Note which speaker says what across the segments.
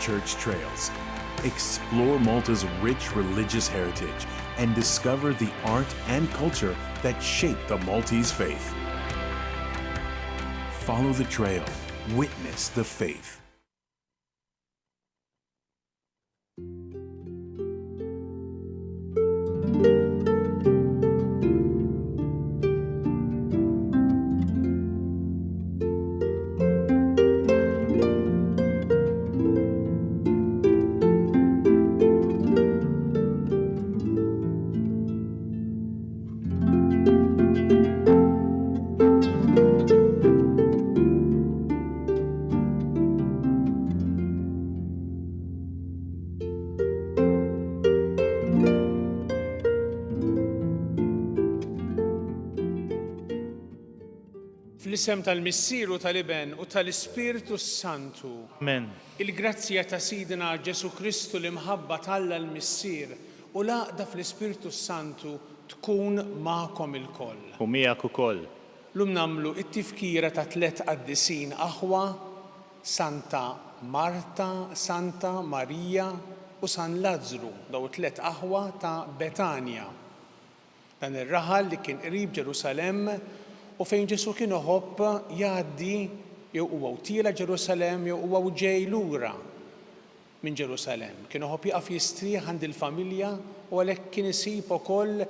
Speaker 1: church trails. Explore Malta's rich religious heritage and discover the art and culture that shaped the Maltese faith. Follow the trail. Witness the faith.
Speaker 2: Fl-isem tal-Missier u tal-Iben u tal-Ispirtu s-Santu.
Speaker 3: Amen.
Speaker 2: Il-grazzja ta' Sidna Ġesù Kristu, l-imħabba t'Alla l-Missier, u l-għaqda fl-Ispirtu s-Santu tkun magħkom ilkoll.
Speaker 3: U miegħek ukoll.
Speaker 2: Llum nagħmlu t-tifkira ta' tlett qaddisin aħwa, Santa Marta, Santa Marija u San Lazzru, dawn it-tlett aħwa ta' Betanja. Dan ir-raħal li kien qrib Ġerusalemm u fejn Ġesù kien iħobb jgħaddi jew huwa u tiela' Ġerusalemm jew huwa u ġej lura minn Ġerusalemm. Kien iħobb jieqaf jistrieħ għand il-familja u għalhekk kien isib ukoll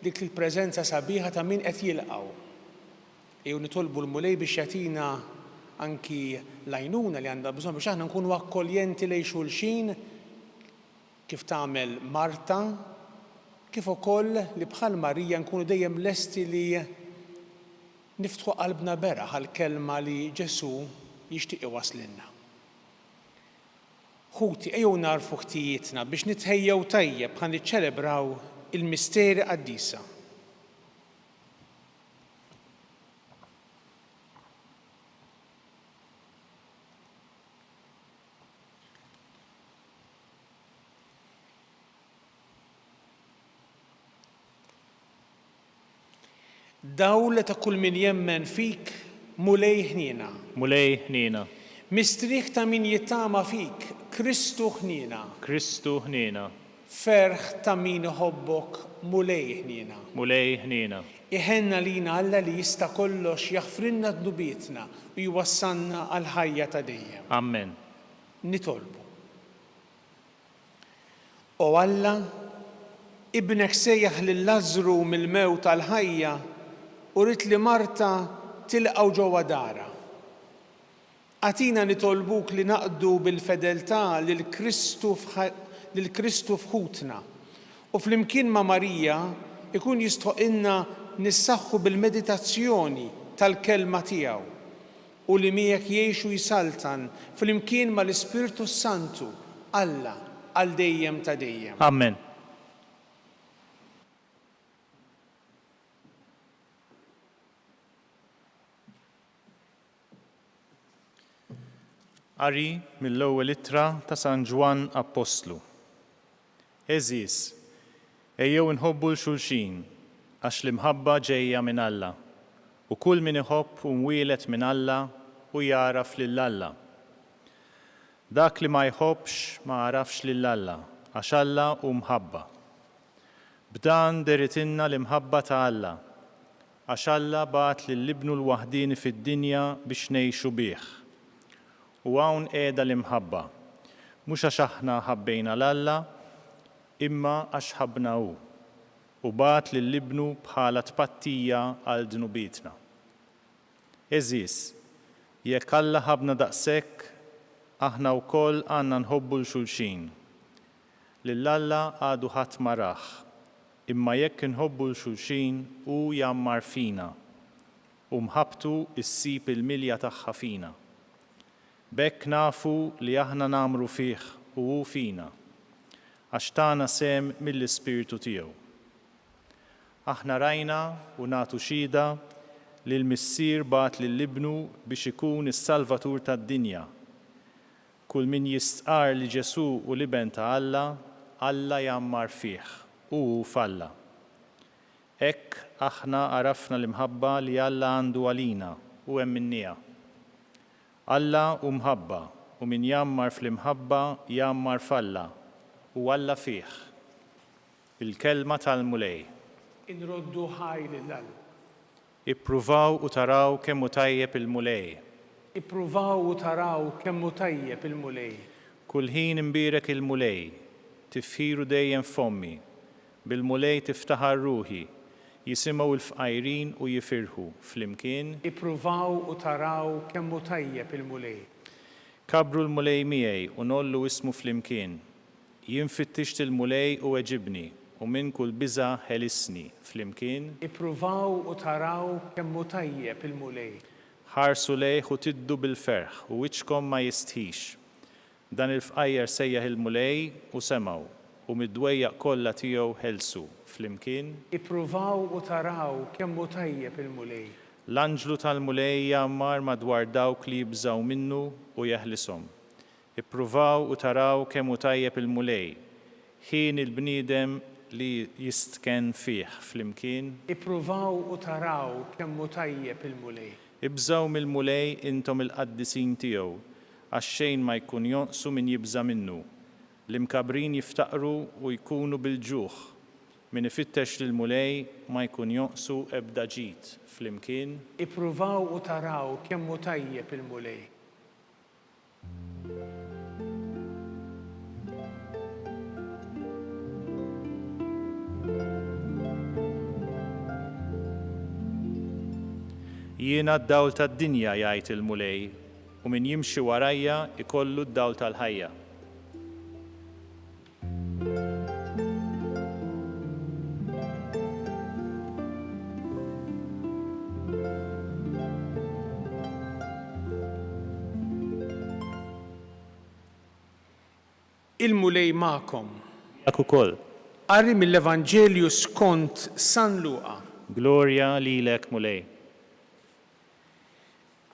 Speaker 2: dik il-preżenza sabiħa ta' min qed jilqgħu. Ejjew nitolbu l-Mulej biex jagħtina anki l-għajnuna li għandna bżonn biex aħna nkunu akkoljenti lejn xulxin kif tagħmel Marta, kif ukoll li bħal Marija nkunu dejjem lesti li niftħu qalbna beraħ għall-kelma li Ġesù jixtieq iwasslilna. Ħuti, ejjew nagħrfu ħtijietna biex nitħejjew tajjeb ħa niċċelebraw il-misteri qaddisa. Dawl ta' kull min jemmen fik, Mulej ħniena.
Speaker 3: Mulej ħniena.
Speaker 2: Mistrieħ ta' min jittama fik, Kristu ħniena.
Speaker 3: Kristu ħniena.
Speaker 2: Ferħ ta' min iħobbok, Mulej ħniena.
Speaker 3: Mulej ħniena.
Speaker 2: Iħenn għalina Alla li jista' kollox jaħfrilna dnubietna u jwassalna għall-ħajja ta' dejjem.
Speaker 3: Ammen.
Speaker 2: Nitolbu. O Alla, Ibnek sejjaħ lil Lażżru mill-mewt għall-ħajja u ried li Marta tilqgħu ġewwa darha. Agħtina nitolbuk li naqdu bil-fedeltà lil Kristu lil Kristu f'ħutna u flimkien ma' Marija jkun jistħoqilna nissaħħu bil-meditazzjoni tal-Kelma tiegħu u li miegħek jgħix u jsaltan flimkien mal-Ispirtu s-Santu, Alla, għal dejjem ta' dejjem.
Speaker 3: Amen. Qari mill-ewwel ittra ta' San Ġwann Appostlu. Għeżież, ejjew inħobbu 'l xulxin, għax l-imħabba ġejja minn Alla, u kull min iħobb hu mwieled minn Alla u jagħraf lil Alla. Dak li ma jħobbx ma għarafx lil Alla, għax Alla hu mħabba. B'dan dehritilna l-imħabba ta' Alla, għax Alla bagħat lil Ibnu l-waħdieni fid-dinja biex ngħixu bih. U hawn qiegħda l-imħabba, mhux għax aħna ħabbejna 'l Alla, imma għax ħabbna hu, u bagħat lil Ibnu bħala tpattija għal dnubietna. Għeżież, jekk Alla ħabbna daqshekk, aħna wkoll għandna nħobbu 'l xulxin. Lil Alla għadu ħadd ma rah, imma jekk inħobbu 'l xulxin hu jgħammar fina, u mħabbtu ssib il-milja tagħha fina. B'hekk nafu li aħna ngħammru fih u hu fina, għax tana sehem mill-Ispirtu tiegħu. Aħna rajna u nagħtu xhieda li l-Missier bagħat lil Ibnu biex ikun is-Salvatur tad-dinja. Kull min jistqarr li Ġesù hu l-Iben ta' Alla, Alla jgħammar fih u hu f'Alla. Hekk aħna għarafna l-imħabba li Alla għandu għalina u emminnieha. Alla hu mħabba. u min jgħammar fl-imħabba jgħammar f'Alla, u Alla fih. Il-Kelma tal-Mulej.
Speaker 2: Inroddu ħajr lil Alla.
Speaker 3: Ippruvaw u taraw kemm hu tajjeb il-Mulej.
Speaker 2: Ippruvaw u taraw kemm hu tajjeb il-Mulej.
Speaker 3: Kull ħin inbierek il-Mulej, tifħiru dejjem f'fommi. Bil-Mulej tiftaħar ruħi, jisimgħu l-fqajrin u jifirħu, flimkien.
Speaker 2: Ippruvaw u taraw kemm hu tajjeb il-Mulej.
Speaker 3: Kabbru l-Mulej miegħi u ngħollu ismu flimkien. Jien fittixt il-Mulej u għeġibni, u minn kull biża' ħelisni, flimkien.
Speaker 2: Ippruvaw u taraw kemm hu tajjeb il-Mulej.
Speaker 3: Ħarsu lejh u tiddu bil-ferħ, u wiċċkom ma jistħix. Dan il-fqajjar sejjaħ il-Mulej u semgħu, u mid-dwejjaq kollha tiegħu ħelsu, flimkien.
Speaker 2: Ippruvaw u taraw kemm hu tajjeb il-Mulej.
Speaker 3: L-anġlu tal-Mulej jgħammar madwar dawk li jibżgħu minnu u jeħlishom. Ippruvaw u taraw kemm hu tajjeb il-Mulej, hieni l-bniedem li jistkenn fih, flimkien.
Speaker 2: Ippruvaw u taraw kemm hu tajjeb il-Mulej.
Speaker 3: Ibżgħu mill-Mulej intom il-qaddisin tiegħu, għax xejn ma jkun jonqsu min jibża' minnu. L-imkabbrin jiftaqru u jkunu bil-ġuħ, min ifittex lill-Mulej ma jkun jonqsu ebda ġid, flimkien.
Speaker 2: Ippruvaw u taraw kemm hu tajjeb il-Mulej.
Speaker 3: Jiena d-dawl tad-dinja, jgħid il-Mulej, u min jimxi warajja jkollu d-dawl tal-ħajja.
Speaker 2: Il-Mulej magħkom.
Speaker 3: Miegħek ukoll.
Speaker 2: Qari mill-Evanġelju skont San Luqa.
Speaker 3: Glorja lilek, Mulej.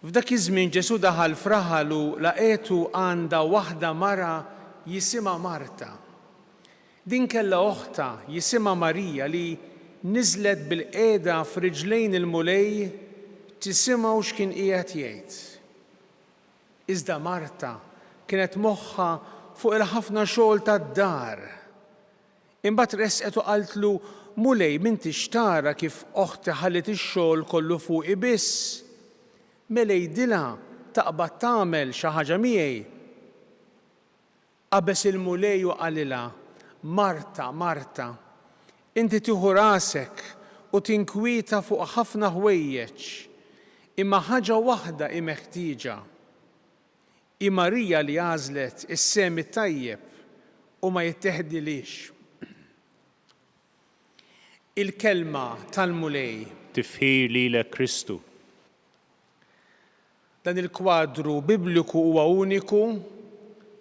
Speaker 2: F'dak iż-żmien Ġesù daħal f'raħal u laqgħetu għandha waħda mara jisimha Marta. Din kellha oħtha jisimha Marija li niżlet bilqiegħda f'riġlejn il-Mulej tisimgħu x'kien qiegħed jgħid. Iżda Marta kienet moħħha fuq il-ħafna xogħol tad-dar. Imbagħad resqet u qaltlu, Mulej, m'intix tara kif oħti ħalliet ix-xogħol kollu fuqi biss? Mela għidilha taqbad tagħmel xi ħaġa miegħi. Qabeż il-Mulej u qalilha, Marta, Marta, inti tieħu rasek u tinkwieta fuq ħafna ħwejjeġ, imma ħaġa waħda hi meħtieġa. Hi Marija li għażlet is-sehem it-tajjeb u ma jitteħdilhiex. Il-Kelma tal-Mulej.
Speaker 3: Tifħir lilek Kristu.
Speaker 2: Dan il-kwadru Bibliku huwa uniku,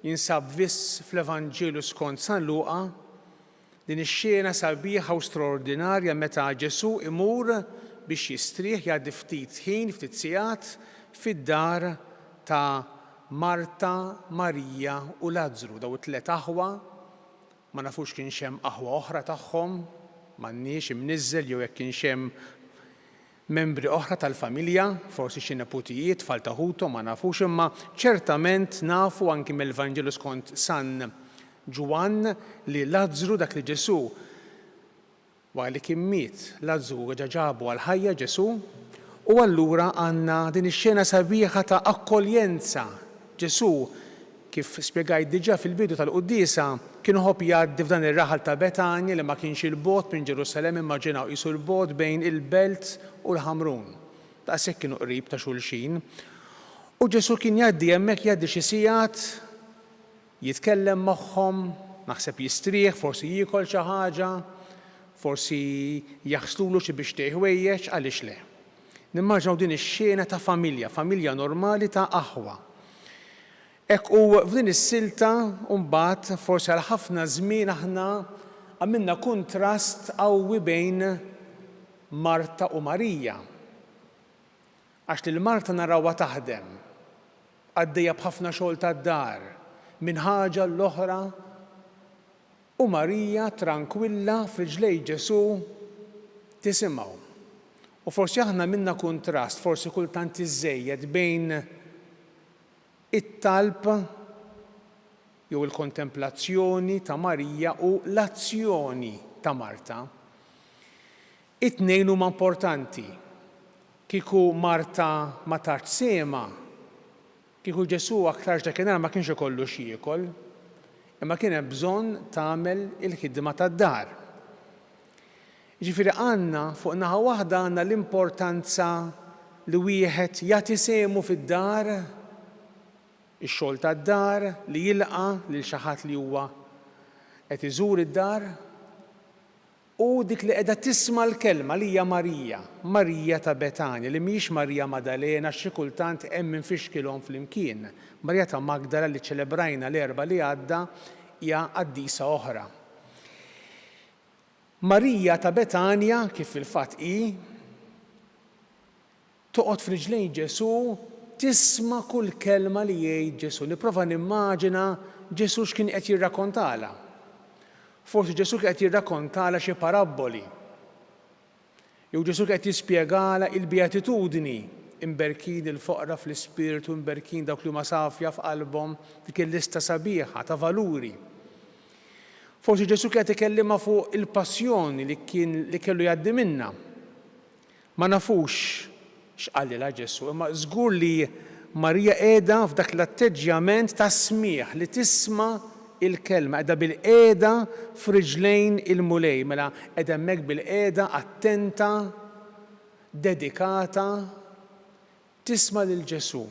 Speaker 2: jinsab biss fl-Evanġelju skont San Luqa, din ix-xena sabiħa u straordinarja meta Ġesù imur biex jistrieħ, jgħaddi ftit ħin, ftit sigħat, fid-dar ta' Marta, Marija u Lazzru, dawn it-tliet aħwa, ma nafux kienx hemm aħwa oħra tagħhom, m'għandniex imniżżel jew jekk kienx hemm membri oħra tal-familja, forsi xi neputijiet, tfal ta' ħuthom, ma nafux, imma ċertament nafu anki mill-Vanġelu skont San Ġwann li Lazzru, dak li Ġesù wara li kien miet, Lazzru reġa' ġabu għall-ħajja Ġesù, u allura għandna din ix-xena sabiħa ta' akkoljenza. Ġesù, kif spjegajt diġà fil-bidu tal-quddiesa, kien iħobb jgħaddi f'dan ir-raħal ta' Betanja li ma kienx 'il bogħod minn Ġerusalemm, immaġinaw qisu 'l bogħod bejn il-Belt u l-Ħamrun. Daqshekk kienu qrib ta' xulxin. U Ġesù kien jgħaddi hemmhekk, jgħaddi xi sigħat, jitkellem magħhom, naħseb jistrieħ, forsi jiekol xi ħaġa, forsi jaħslulu xi biex ħwejjeġ, għaliex le. Nimmaġinaw din ix-xena ta' familja, familja normali ta' aħwa. Hekk u f'din is-silta mbagħad forsi għal ħafna żmien aħna għamilna kuntrast qawwi bejn Marta u Marija. Għax lil Marta narawha taħdem, għaddejja b'ħafna xogħol tad-dar, minn ħaġa għall-oħra, U Marija trankwilla f'riġlejn Ġesù tisimgħu. U forsi aħna għamilna kuntrast, forsi kultant iżżejjed, bejn it-talb. jew il-kontemplazzjoni ta' Marija u l-azzjoni ta' Marta. It-tnejn huma importanti. Kieku Marta ma tatx sehemha, kieku Ġesù aktarx dakinhar ma kienx ikollu x'jiekol. Imma kien hemm bżonn tagħmel il-ħidma tad-dar. Jiġifieri għandna, fuq naħa waħda għandna l-importanza li wieħed jagħti sehmu fid-dar, ix-xogħol tad-dar, li jilqa' lil xi ħadd li huwa qed iżur id-dar, u dik li qiegħda tisma' l-kelma li hija Marija, Marija ta' Betanja, li mhijiex Marija Madalena għax xi kultant hemm min fixkilhom flimkien. Marija ta' Magdala li ċċelebrajna l-Erbgħa li għadda hija qaddisa oħra. Marija ta' Betanja, kif fil-fatt hi, Toqgħod f'riġlejn Ġesù, tisma' kull kelma li jgħid Ġesù. Nipprova nimmaġina Ġesù x'kien qed jirrakkontalha. Forsi Ġesù kien qed jirrakkontalha xi parabboli. Jew Ġesù kien qed jispjegalha il-beatitudni, imberkin il-foqra fl-ispirtu, imberkin dawk li huma safja f'qalbhom, dik il-lista sabiħa ta' valuri. Forsi Ġesù kien qed ikellimha fuq il-passjoni li kien li kellu jgħaddi minnha. Ma nafux x'qalilha Ġesù, imma żgur li Marija qiegħda f'dak l-atteġġjament ta' smigħ, li tisma' l-kelma, qiegħda bilqiegħda f'riġlejn il-Mulej, mela qiegħda hemmhekk bilqiegħda, attenta, dedikata, tisma' lil Ġesù,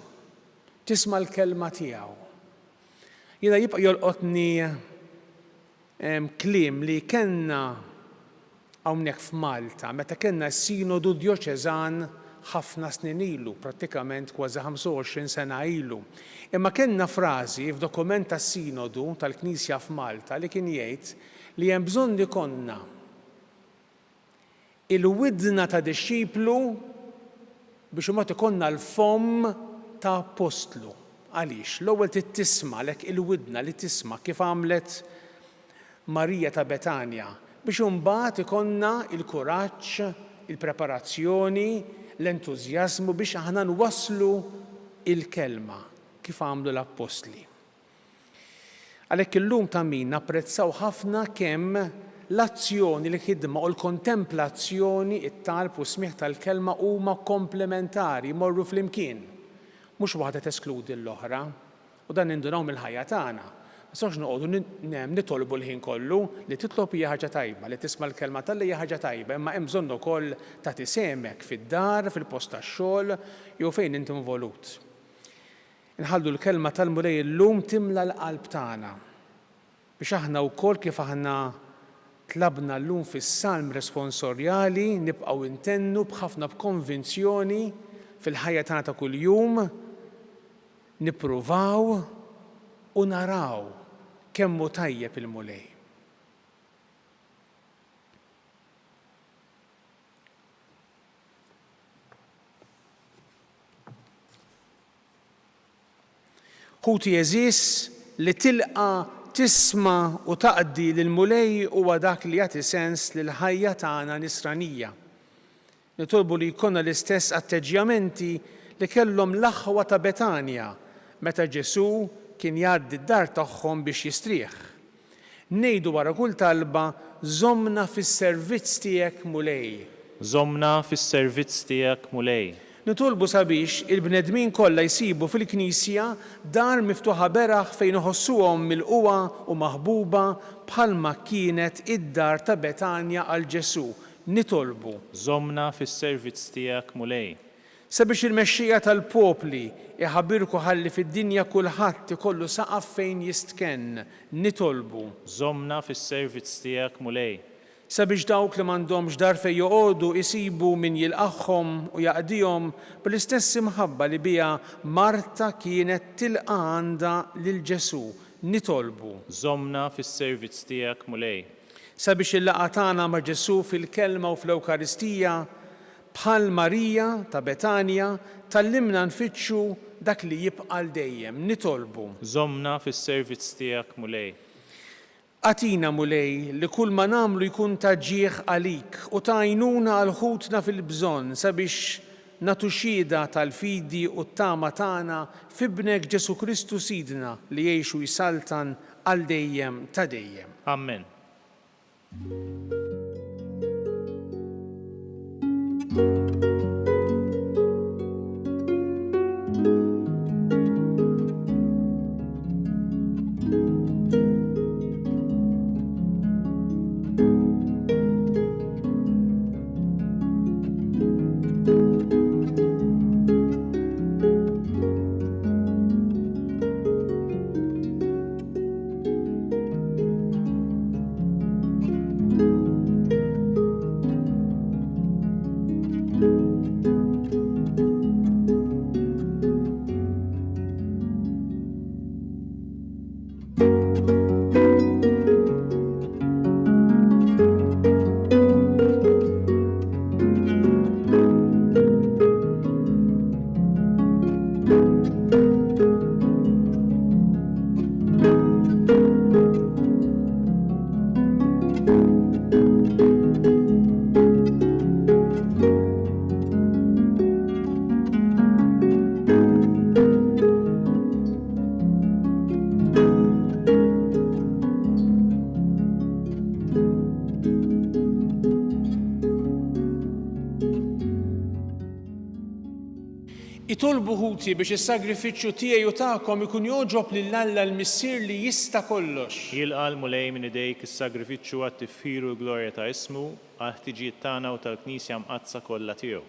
Speaker 2: tisma' l-kelma tiegħu. Jiena jibqa' jolqotni kliem li kellna hawnhekk f'Malta meta kellna s-Sinodu Djoċeżan ħafna snin ilu, prattikament kważi 25 sena ilu. Imma kellna frażi f'dokument tas-Sinodu tal-Knisja f'Malta li kien jgħid li hemm bżonn ikollna il-widna ta' dixxiplu biex imbagħad ikollna l-fomm ta' appostlu. Għaliex? L-ewwel trid tisma' għalhekk il-widna li tisma' kif għamlet Marija ta' Betanja, biex imbagħad ikollna l-kuraġġ, il-preparazzjoni, l-entużjażmu biex aħna nwasslu l-kelma kif għamlu l-appostli. Għalhekk illum ta' min napprezzaw ħafna kemm l-azzjoni, l-ħidma u l-kontemplazzjoni, it-talb u s-smigħ tal-Kelma huma komplementari, jmorru flimkien. Mhux waħda teskludi l-oħra. U dan nindunaw mill-ħajja tagħna. Ma nistgħux noqogħdu nitolbu l-ħin kollu, li titlob hija ħaġa tajba, li tisma' l-Kelma t'Alla hija ħaġa tajba, imma hemm bżonn ukoll tagħti sehmek fid-dar, fil-post tax-xogħol jew fejn int involut. Inħallu l-Kelma tal-Mulej illum timla l-qalb tagħna, biex aħna wkoll kif aħna tlabna llum fis-Salm responsorjali nibqgħu ntennu b'ħafna b'konvinzjoni fil-ħajja tagħna ta' kuljum, nippruvaw u naraw kemm hu tajjeb il-Mulej. Ħuti għeżież, li tilqa', tisma' u taqdi lill-Mulej huwa dak li jagħti sens lill-ħajja tagħna nisranija. Nitolbu li jkollna l-istess atteġġjamenti li kellhom l-aħwa ta' Betanja meta Ġesù kien jgħaddi d-dar tagħhom biex jistrieħ. Ngħidu wara kull talba, Żommna fis-servizz tiegħek, Mulej.
Speaker 3: Żommna fis-servizz tiegħek, Mulej.
Speaker 2: Nitolbu sabiex il-bnedmin kollha jsibu fil-Knisja dar miftuħa beraħ fejn iħossuhom milqugħa u maħbuba bħalma kienet id-dar ta' Betanja għal Ġesù. Nitolbu.
Speaker 3: Żommna fis-servizz tiegħek, Mulej.
Speaker 2: Sabiex il-mexxejja tal-popli jħabirku ħalli fid-dinja kulħadd ikollu saqaf fejn jistkenn, nitolbu.
Speaker 3: Żommna fis-servizz tiegħek, Mulej.
Speaker 2: Sabiex dawk li m'għandhomx dar fejn joqogħdu jsibu min jilqagħhom u jaqdihom bl-istess imħabba li biha Marta kienet tilqa' għandha lil Ġesù, nitolbu.
Speaker 3: Żommna fis-servizz tiegħek, Mulej.
Speaker 2: Sabiex il-laqgħa tagħna ma' Ġesù fil-Kelma u fl-Ewkaristija Bħal Marija ta' Betanja, tgħallimna nfittxu dak li jibqa' għal dejjem. Nitolbu.
Speaker 3: Żommna fis-servizz tiegħek, Mulej.
Speaker 2: Agħtina, Mulej, li kulma nagħmlu jkun ta' ġieħ għalik u ta' għajnuna għal ħutna fil-bżonn sabiex. nagħtu xhieda tal-fidi u t-tama tagħna f'Ibnek Ġesù Kristu Sidna li jgħix u jsaltan għal dejjem ta' dejjem.
Speaker 3: Ammen.
Speaker 2: Itolbu ħuti biex is-sagrifiċċju tiegħi u tagħkom ikun jogħġob lil Alla l-Missier li jista' kollox.
Speaker 3: Jilqa' l-Mulej minn idejk is-sagrifiċċju għat-tifħir u l-glorja ta' ismu, għall-ħtiġijiet tagħna u tal-Knisja mqaddsa kollha tiegħu.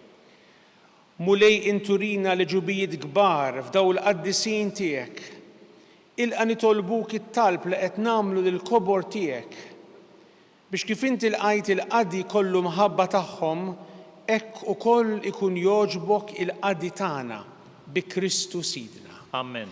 Speaker 2: Mulej int turina l-għeġubijiet kbar f'dawn il-qaddisin tiegħek. Ilqa' nitolbuk it-talb li qed nagħmlu lill-kobor tiegħek, biex kif inti lqajt il-qadi kollu mħabba tagħhom, hekk ukoll ikun jogħġbok il-qadi tagħna, bi Kristu Sidna.
Speaker 3: Ammen.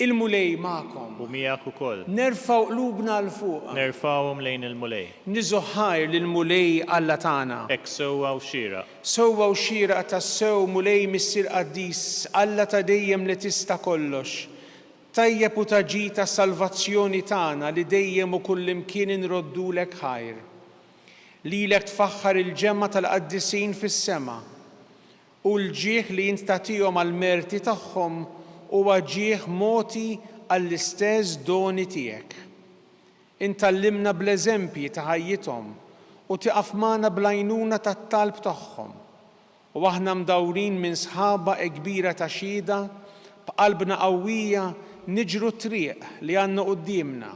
Speaker 2: Il-Mulej magħkom.
Speaker 3: U miegħek ukoll.
Speaker 2: Nerfgħu qlubna 'l fuq.
Speaker 3: Nerfgħuhom lejn il-Mulej.
Speaker 2: Niżgħu ħajr lill-Mulej Alla tagħna.
Speaker 3: Hekk sewwa u xieraq.
Speaker 2: Sewwa u xieraq tassew, Mulej Missier Qaddis, Alla ta' dejjem li tista' kollox. Tajjeb u ta' ġid għas-salvazzjoni tagħna li dejjem u kullimkien inroddulek ħajr. Lilek tfaħħar il-ġemgħa tal-qaddisin fis-sema. U l-ġieħ li int tagħtihom għall-merti tagħhom huwa ġieħ mogħti għall-istess doni tiegħek. Int tgħallimna bl-eżempji ta' ħajjithom u tieqaf magħna bl-għajnuna tat-talb tagħhom. U aħna mdawrin minn sħaba hekk kbira ta' xhieda, b'qalbna qawwija niġru t-triq li għandna quddiemna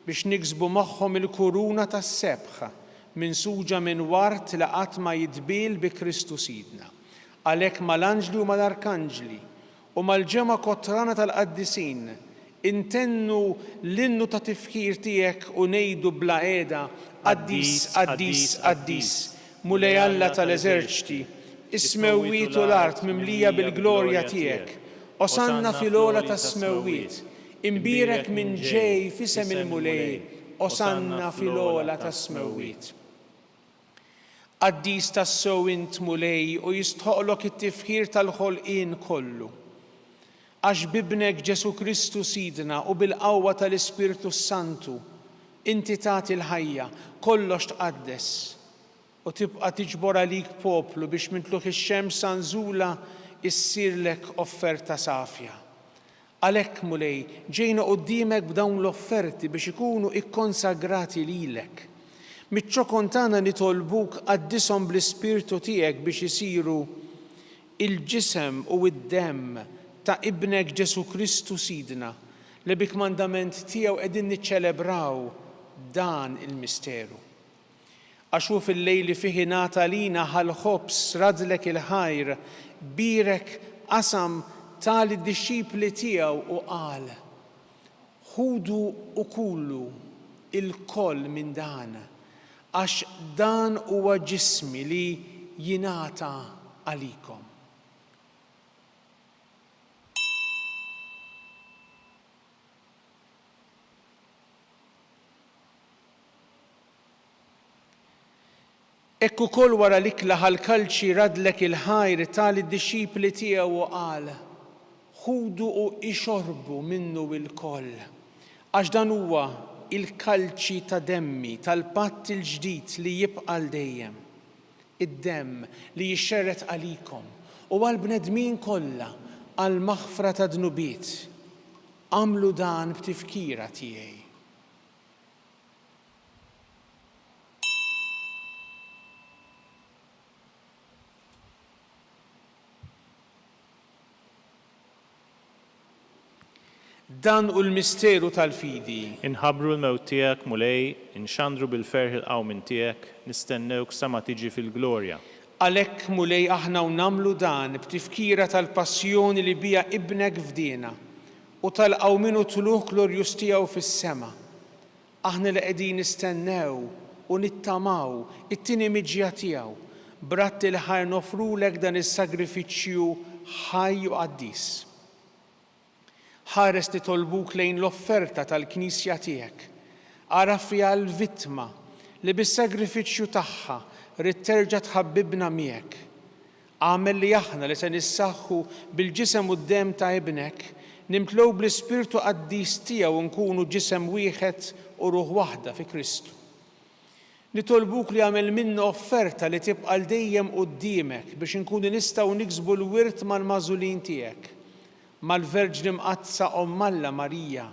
Speaker 2: biex niksbu magħhom il-kuruna tas-sebħ minsuġa minn ward li qatt ma jitbiel bi Kristu Sidna. Għalhekk mal-anġli u mal-arkanġli, u mal-ġemgħa kotrana tal-qaddisin, intennu l-innu ta' tifħir tiegħek u ngħidu bla qiegħda, Qaddis, qaddis, qaddis, Mulej Alla tal-eżerċti, is-smewwiet u l-art mimlija bil-glorja tiegħek. Osanna fil-ogħla tas-smewwiet. Imbierek min ġej f'isem il-Mulej, Osanna fil-ogħla tas-smewwiet. Qaddis tassew int, Mulej, u jistħoqqlok it-tifħir tal-ħolqien kollu. Għax b'Ibnek Ġesù Kristu Sidna u bil-qawwa tal-Ispirtu s-Santu, inti tagħti l-ħajja, kollox tqaddes. U tibqa' tiġbor għalik poplu biex minn tlugħ ix-xemx sa nżulha issirlek offerta safja. Għalhekk, Mulej, ġejna quddiemek b'dawn l-offerti biex ikunu ikkonsagrati lilek. Miċ-ċokon tagħna nitolbuk qaddishom bl-Ispirtu tiegħek biex isiru il-ġisem u d-demm ta' Ibnek Ġesù Kristu Sidna, li bi kmandament tiegħu qegħdin niċċelebraw dan il-misteru. Għax hu fil-lejl li fih ingħata lina ħa l-ħobż, raddlek il-ħajr, bierek, qasam, ta lid-dixxipli tiegħu u qal, Ħudu u kulu lkoll minn dan, għax dan huwa ġismi li jingħata għalikom. Hekk ukoll wara l-ikla ħa l-kalċi raddlek il-ħajr ta lid-dixxipli tiegħu u qal, Ħudu u ixorbu minnu ilkoll, għax dan huwa l-kalċi ta' demmi tal-patt il-ġdid li jibqa' għal dejjem. Id-demm li jixxerred għalikom. u għall-bnedmin kollha għall-maħfra tad-dnubiet. Agħmlu dan b'tifkira tiegħi. Dan hu l-misteru tal-fidi.
Speaker 3: Inħabbru l-mewt tiegħek, Mulej, inxandru bil-ferħ il-qawmien tiegħek, nistennewk sa ma tiġi fil-glorja.
Speaker 2: Għalhekk, Mulej, aħna u nagħmlu dan b'tifkira tal-passjoni li biha Ibnek fdiena, u tal-qawmien u t-tlugħ glorjuż tiegħu fis-sema, aħna li qegħdin nistennew u nittamaw it-tieni miġja tiegħu, b'radd il-ħajr noffrulek dan is-sagrifiċċju ħaj u qaddis. Ħares nitolbuk lejn l-offerta tal-Knisja tiegħek. Agħraf fiha l-vittma li bis-sagrifiċċju tagħha ridt terġa' tħabbibna miegħek. Agħmel li aħna li se nissaħħu bil-Ġisem u d-Demm ta' Ibnek, nimtlew bl-Ispirtu qaddis tiegħu u nkunu ġisem wieħed u ruħ waħda fi Kristu. Nitolbuk li agħmel minna offerta li tibqa' għal dejjem quddiemek biex inkunu nistgħu niksbu l-wirt mal-magħżulin tiegħek, mal-Verġni Mqaddsa Omm Alla Marija,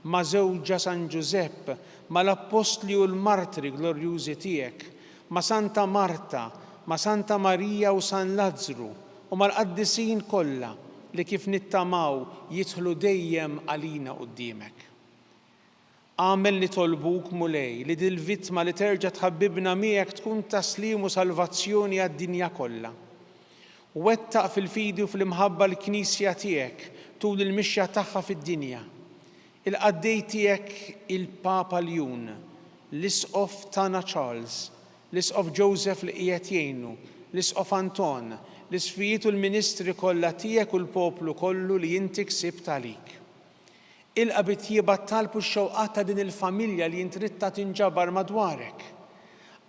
Speaker 2: ma' żewġha San Ġużepp, mal-Appostli u l-Martri glorjużi tiegħek, ma' Santa Marta, ma' Santa Marija u San Lazzru u mal-qaddisin kollha li kif nittamaw jidħlu dejjem għalina quddiemek. Agħmel nitolbuk, Mulej, li dil-vittma li terġa' tħabbibna miegħek tkun ta' sliem u salvazzjoni għad-dinja kollha. Wettaq fil-fidi u fl-imħabba l-Knisja tiegħek tul il-mixja tagħha fid-dinja. Il-qaddej tiegħek il-Papa Ljun, l-Isqof tagħna Charles, l-Isqof Joseph li qiegħed jgħinu, l-Isqof Anton, l-Isqfijiet u l-ministri kollha tiegħek u l-poplu kollu li inti ksibt għalik. Ilqa' bi tjieba t-talb u x-xewqat ta' din il-familja li int ridtha tinġabar madwarek.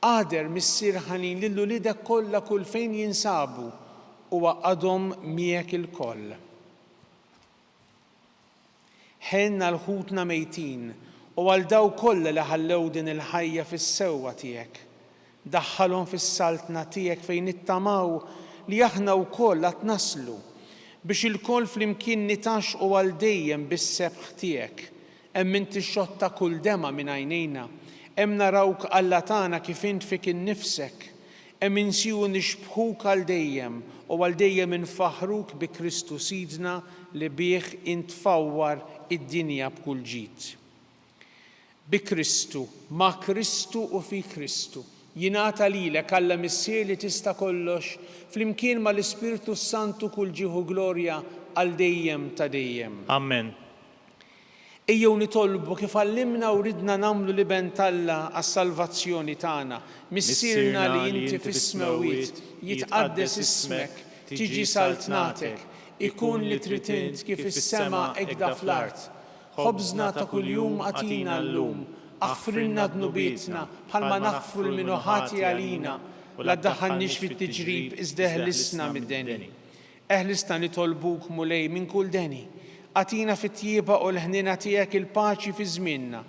Speaker 2: Agħder, Missier ħanin, lil uliedek kollha kull fejn jinsabu u għaqqadhom miegħek ilkoll. Ħenn għal ħutna mejtin u għal dawk kollha li ħallew din il-ħajja fis-sewwa tiegħek. Daħħalhom fis-Saltna tiegħek fejn nittamaw li aħna wkoll għad naslu, biex ilkoll flimkien nitgħaxxqu għal dejjem bis-sebħ tiegħek. Hemm int tixxotta kull demgħa minn għajnejna. Hemm narawk Alla tagħna kif int fik innifsek. Hemm insiru nixbħuk għal dejjem u għal dejjem infaħħruk bi Kristu Sidna li bih int tfawwar id-dinja b'kull ġid. Bi Kristu, ma' Kristu u fi Kristu, jingħata lilek, Alla Missier li tista' kollox, flimkien ma' l-Ispirtu s-Santu kull ġieħ u glorja għal dejjem ta' dejjem.
Speaker 3: Ammen.
Speaker 2: Ejjew nitolbu kif għallimna u ridna nagħmlu l-Iben t'Alla għas-salvazzjoni tagħna. Missierna li inti fis-smewwiet, jitqaddes ismek, tiġi saltnatek, ikun li trid int kif fis-sema hekda fl-art. Ħobżna ta' kuljum agħtina llum. Aħfrilna dnubietna, bħalma naħfru 'l min hu ħati għalina, u la ddaħħalniex fit-tiġrib, iżda eħlisna mid-deni. Eħlisna nitolbuk, Mulej, minn kull deni. Agħtina fit-tjieba u l-ħniena tiegħek il paċi fi żmienna,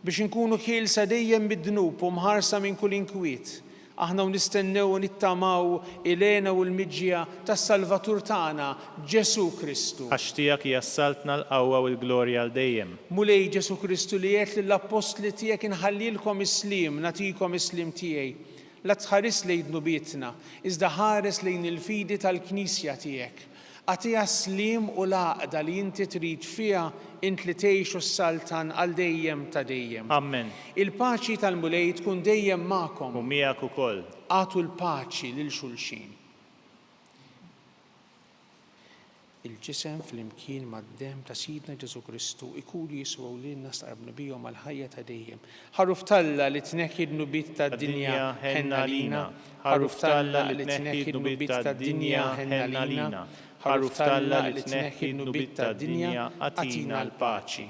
Speaker 2: biex inkunu ħielsa dejjem mid-dnub u mħarsa minn kull inkwiet, Aħna u nistennew u nittamaw il-hena u l-miġja tas-Salvatur tagħna, Ġesù Kristu.
Speaker 3: Għax tiegħek hija s-saltna, l-qawwa u l-glorja għal dejjem.
Speaker 2: Mulej Ġesù Kristu li għedt lill-appostli tiegħek inħallilkom is-sliem, nagħtikom is-sliem tiegħi. La tħarisx lejn dnubietna, iżda ħares lejn il-fidi tal-Knisja tiegħek. Agħtiha s-sliem u l-għaqda li inti trid fiha, int li tgħix u ssaltan għal dejjem ta' dejjem.
Speaker 3: Ammen.
Speaker 2: Il-paċi tal-Mulej tkun dejjem magħkom.
Speaker 3: U miegħek ukoll.
Speaker 2: Agħtu l-paċi lil xulxin. Il-ġisem flimkien mad-demm ta' Sidna Ġesù Kristu jkunu jiswew lilna stqarbna bihom għall-ħajja ta' dejjem. Ħaruf t'Alla li tneħħi d-dnubiet tad-dinja, ħenn għalina. Ħaruf t'Alla li tneħħi d-dnubiet tad-dinja, ħenn għalina. Ħaruf t'Alla li tneħħi d-dnubiet tad-dinja, agħtina l-paċi.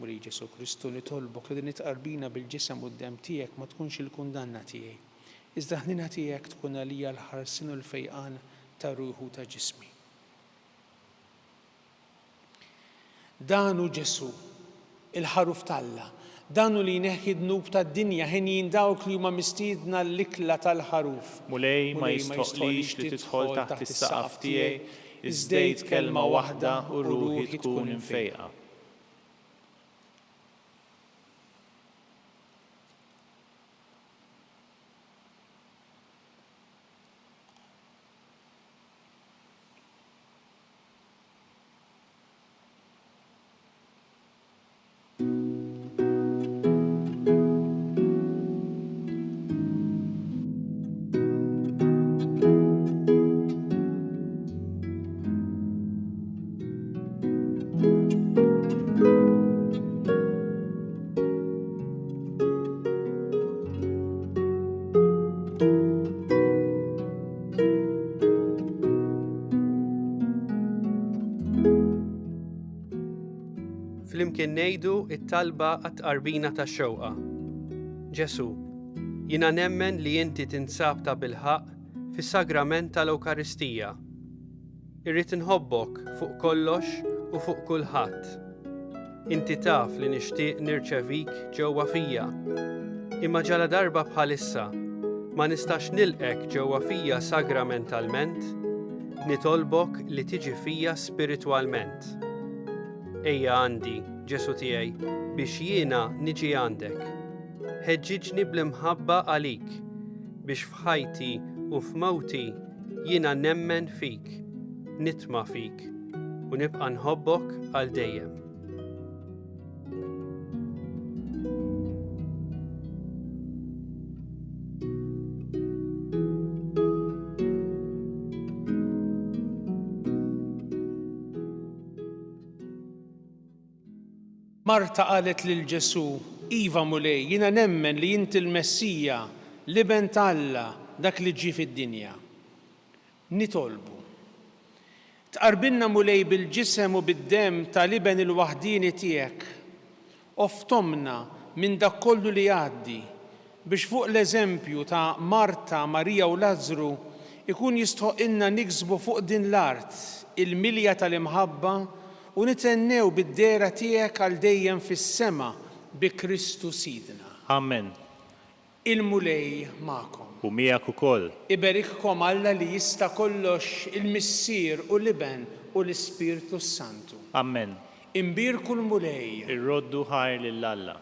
Speaker 2: Mulej Ġesù Kristu, nitolbok li din it-tqarbina bil-Ġisem u d-Demm tiegħek ma tkunx il-kundanna tiegħi, iżda l-ħniena tiegħek tkun għalija l-ħarsien u l-fejqan ta' ruħi u ta' ġismi. Dan hu Ġesù, il-Ħaruf t'Alla. Dan hu li jneħħi d-dnub tad-dinja, henjin dawk li huma mistiedna għall-ikla tal-Ħaruf.
Speaker 3: Mulej, ma jistħoqqlix li tidħol taħt is-saqaf tiegħi, iżda għid kelma waħda u ruħi tkun imfejqa.
Speaker 4: Flimkien ngħidu t-talba għat-tqarbina tax-xewqa. Ġesù, jiena nemmen li inti tinsab tabilħaqq fis-sagrament tal-Ewkaristija. Irrid inħobbok fuq kollox u fuq kulħadd. Inti taf li nixtieq nirċevik ġewwa fija. Imma ġaladarba bħalissa ma nistax nilqek ġewwa fija sagramentalment, nitolbok li tiġi fija spiritwalment. Ejja għandi, Ġesù tiegħi, biex jiena niġi għandek. Ħeġġiġni bl-imħabba għalik, biex f'ħajti u f'mewti Jiena nemmen fik, nitma' fik, u nibqa' nħobbok għal dejjem.
Speaker 2: Marta qalet lil Ġesù, Iva, Mulej, jiena nemmen li inti l-Messija, l-Iben ta' Alla, dak li ġie fid-dinja. Nitolbu. Tqarbilna, Mulej, bil-ġisem u bid-demm ta' l-Iben il-waħdieni tiegħek. Oftomna minn dak kollu li jgħaddi, biex fuq l-eżempju ta' Marta, Marija u Lazzru jkun jistħoqqilna niksbu fuq din l-art il-milja tal-imħabba u nithennew bid-dehra tiegħek għal dejjem fis-sema bi Kristu Sidna.
Speaker 3: Amen.
Speaker 2: Il-Mulej magħkom.
Speaker 3: U miegħek ukoll.
Speaker 2: Iberikkom Alla li jista' kollox, il-Missier u l-Iben u l-Ispirtu s-Santu.
Speaker 3: Amen.
Speaker 2: Imbierku l-Mulej.
Speaker 3: Irroddu ħajr lil Alla.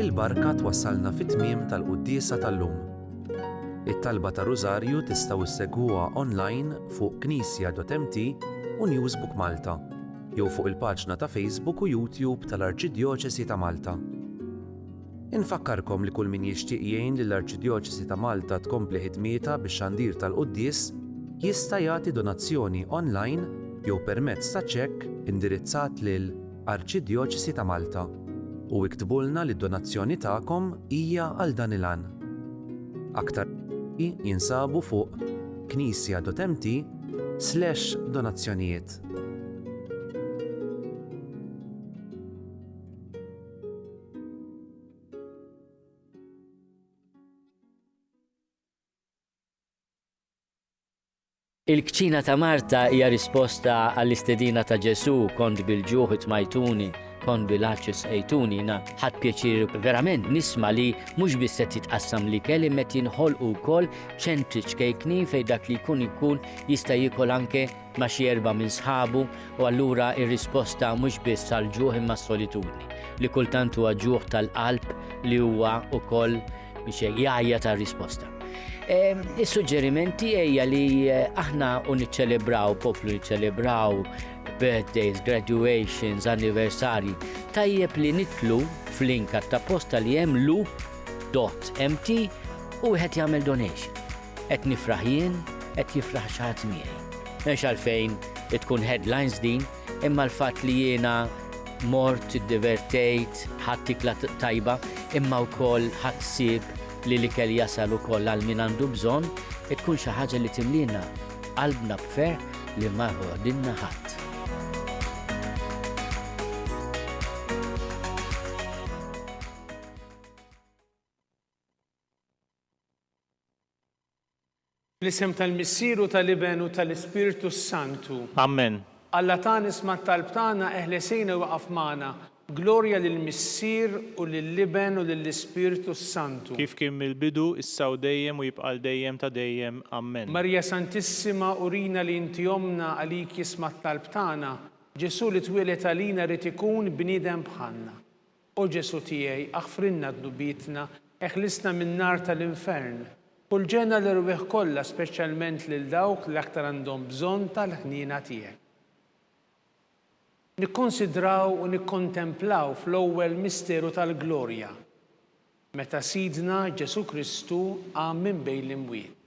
Speaker 5: Il-barka twassalna fit-tmiem tal-quddiesa tal-lum. It-talba tar-Rużarju tistgħu ssegwuha online fuq knisja.mt u Newsbook Malta jew fuq il-paġna ta' Facebook u YouTube tal-Arċidjoċesi ta' Malta. Infakkarkom li kull min jixtieq jgħin lill-Arċidjoċesi ta' Malta tkompli ħidmietha bix-xandir tal-quddies jista' jagħti donazzjoni online jew permezz ta' ċekk indirizzat lil Arċidjoċesi ta' Malta u iktbulna li d-donazzjoni tagħkom hija għal dan il-għan. Aktar jinsabu fuq knisja.mt slash donazzjonijiet.
Speaker 6: Il-kċina ta' Marta hija risposta għall-istedina ta' Ġesù, kont bil-ġuħ itmajtuni, kont bil-għatx isqejtuni. Jiena ħadt pjaċir verament nisma' li mhux biss qed jitqassam l-ikel imma qed jinħolqu wkoll ċentri ċkejknin fejn dak li jkun ikun jista' jiekol anke ma' xi erbgħa minn sħabu u allura r-risposta mhux biss għall-ġuħ imma s-solitudni, li kultant huwa ġuħ tal-qalb li huwa wkoll biex hekk jgħajjat għar-risposta. Is-suġġeriment tiegħi hija li eh, aħna u niċċelebraw, poplu niċċelebraw birthdays, graduations, anniversari, tajjeb li nitlu f'link ta' posta li hemm loop.mt u wieħed jagħmel donation. Qed nifraħ jien, qed jifraħ xi ħadd miegħi. M'hemmx għalfejn tkun headlines din, imma l-fatt li jiena mort, iddivertejt, ħadt ikla tajba, imma wkoll ħadt ħsieb li l-ikel jasal ukoll għal min għandu bżonn, tkun xi ħaġa li timliena qalbna b'ferħ li ma jħoħdilna ħadd.
Speaker 2: Fl-isem tal-Missier u tal-Iben u tal-Ispirtu s-Santu.
Speaker 3: Ammen.
Speaker 2: Alla tagħna isma' t-talb tagħna, eħles għinna u waqaf magħna. Glorja lill-Missier u lill-Iben u lill-Ispirtu s-Santu.
Speaker 3: Kif kien mill-bidu, issa u dejjem u jibqa' għal dejjem ta' dejjem. Ammen.
Speaker 2: Marija Santissima urina li inti Ommna għalik jisma' t-talb tagħna. Ġesù li twieled għalina ried ikun bniedem bħalna. O Ġesù tiegħi, aħfrilna dnubietna, eħlisna min-nar tal-infern. Ħu l-ġenna l-erwieħ kollha, speċjalment lil dawk li l-aktar għandhom bżonn tal-ħniena tiegħek. Nikkonsidraw u nikkontemplaw fl-ewwel misteru tal-glorja, meta Sidna Ġesù Kristu qam minn bejn l-imwiet.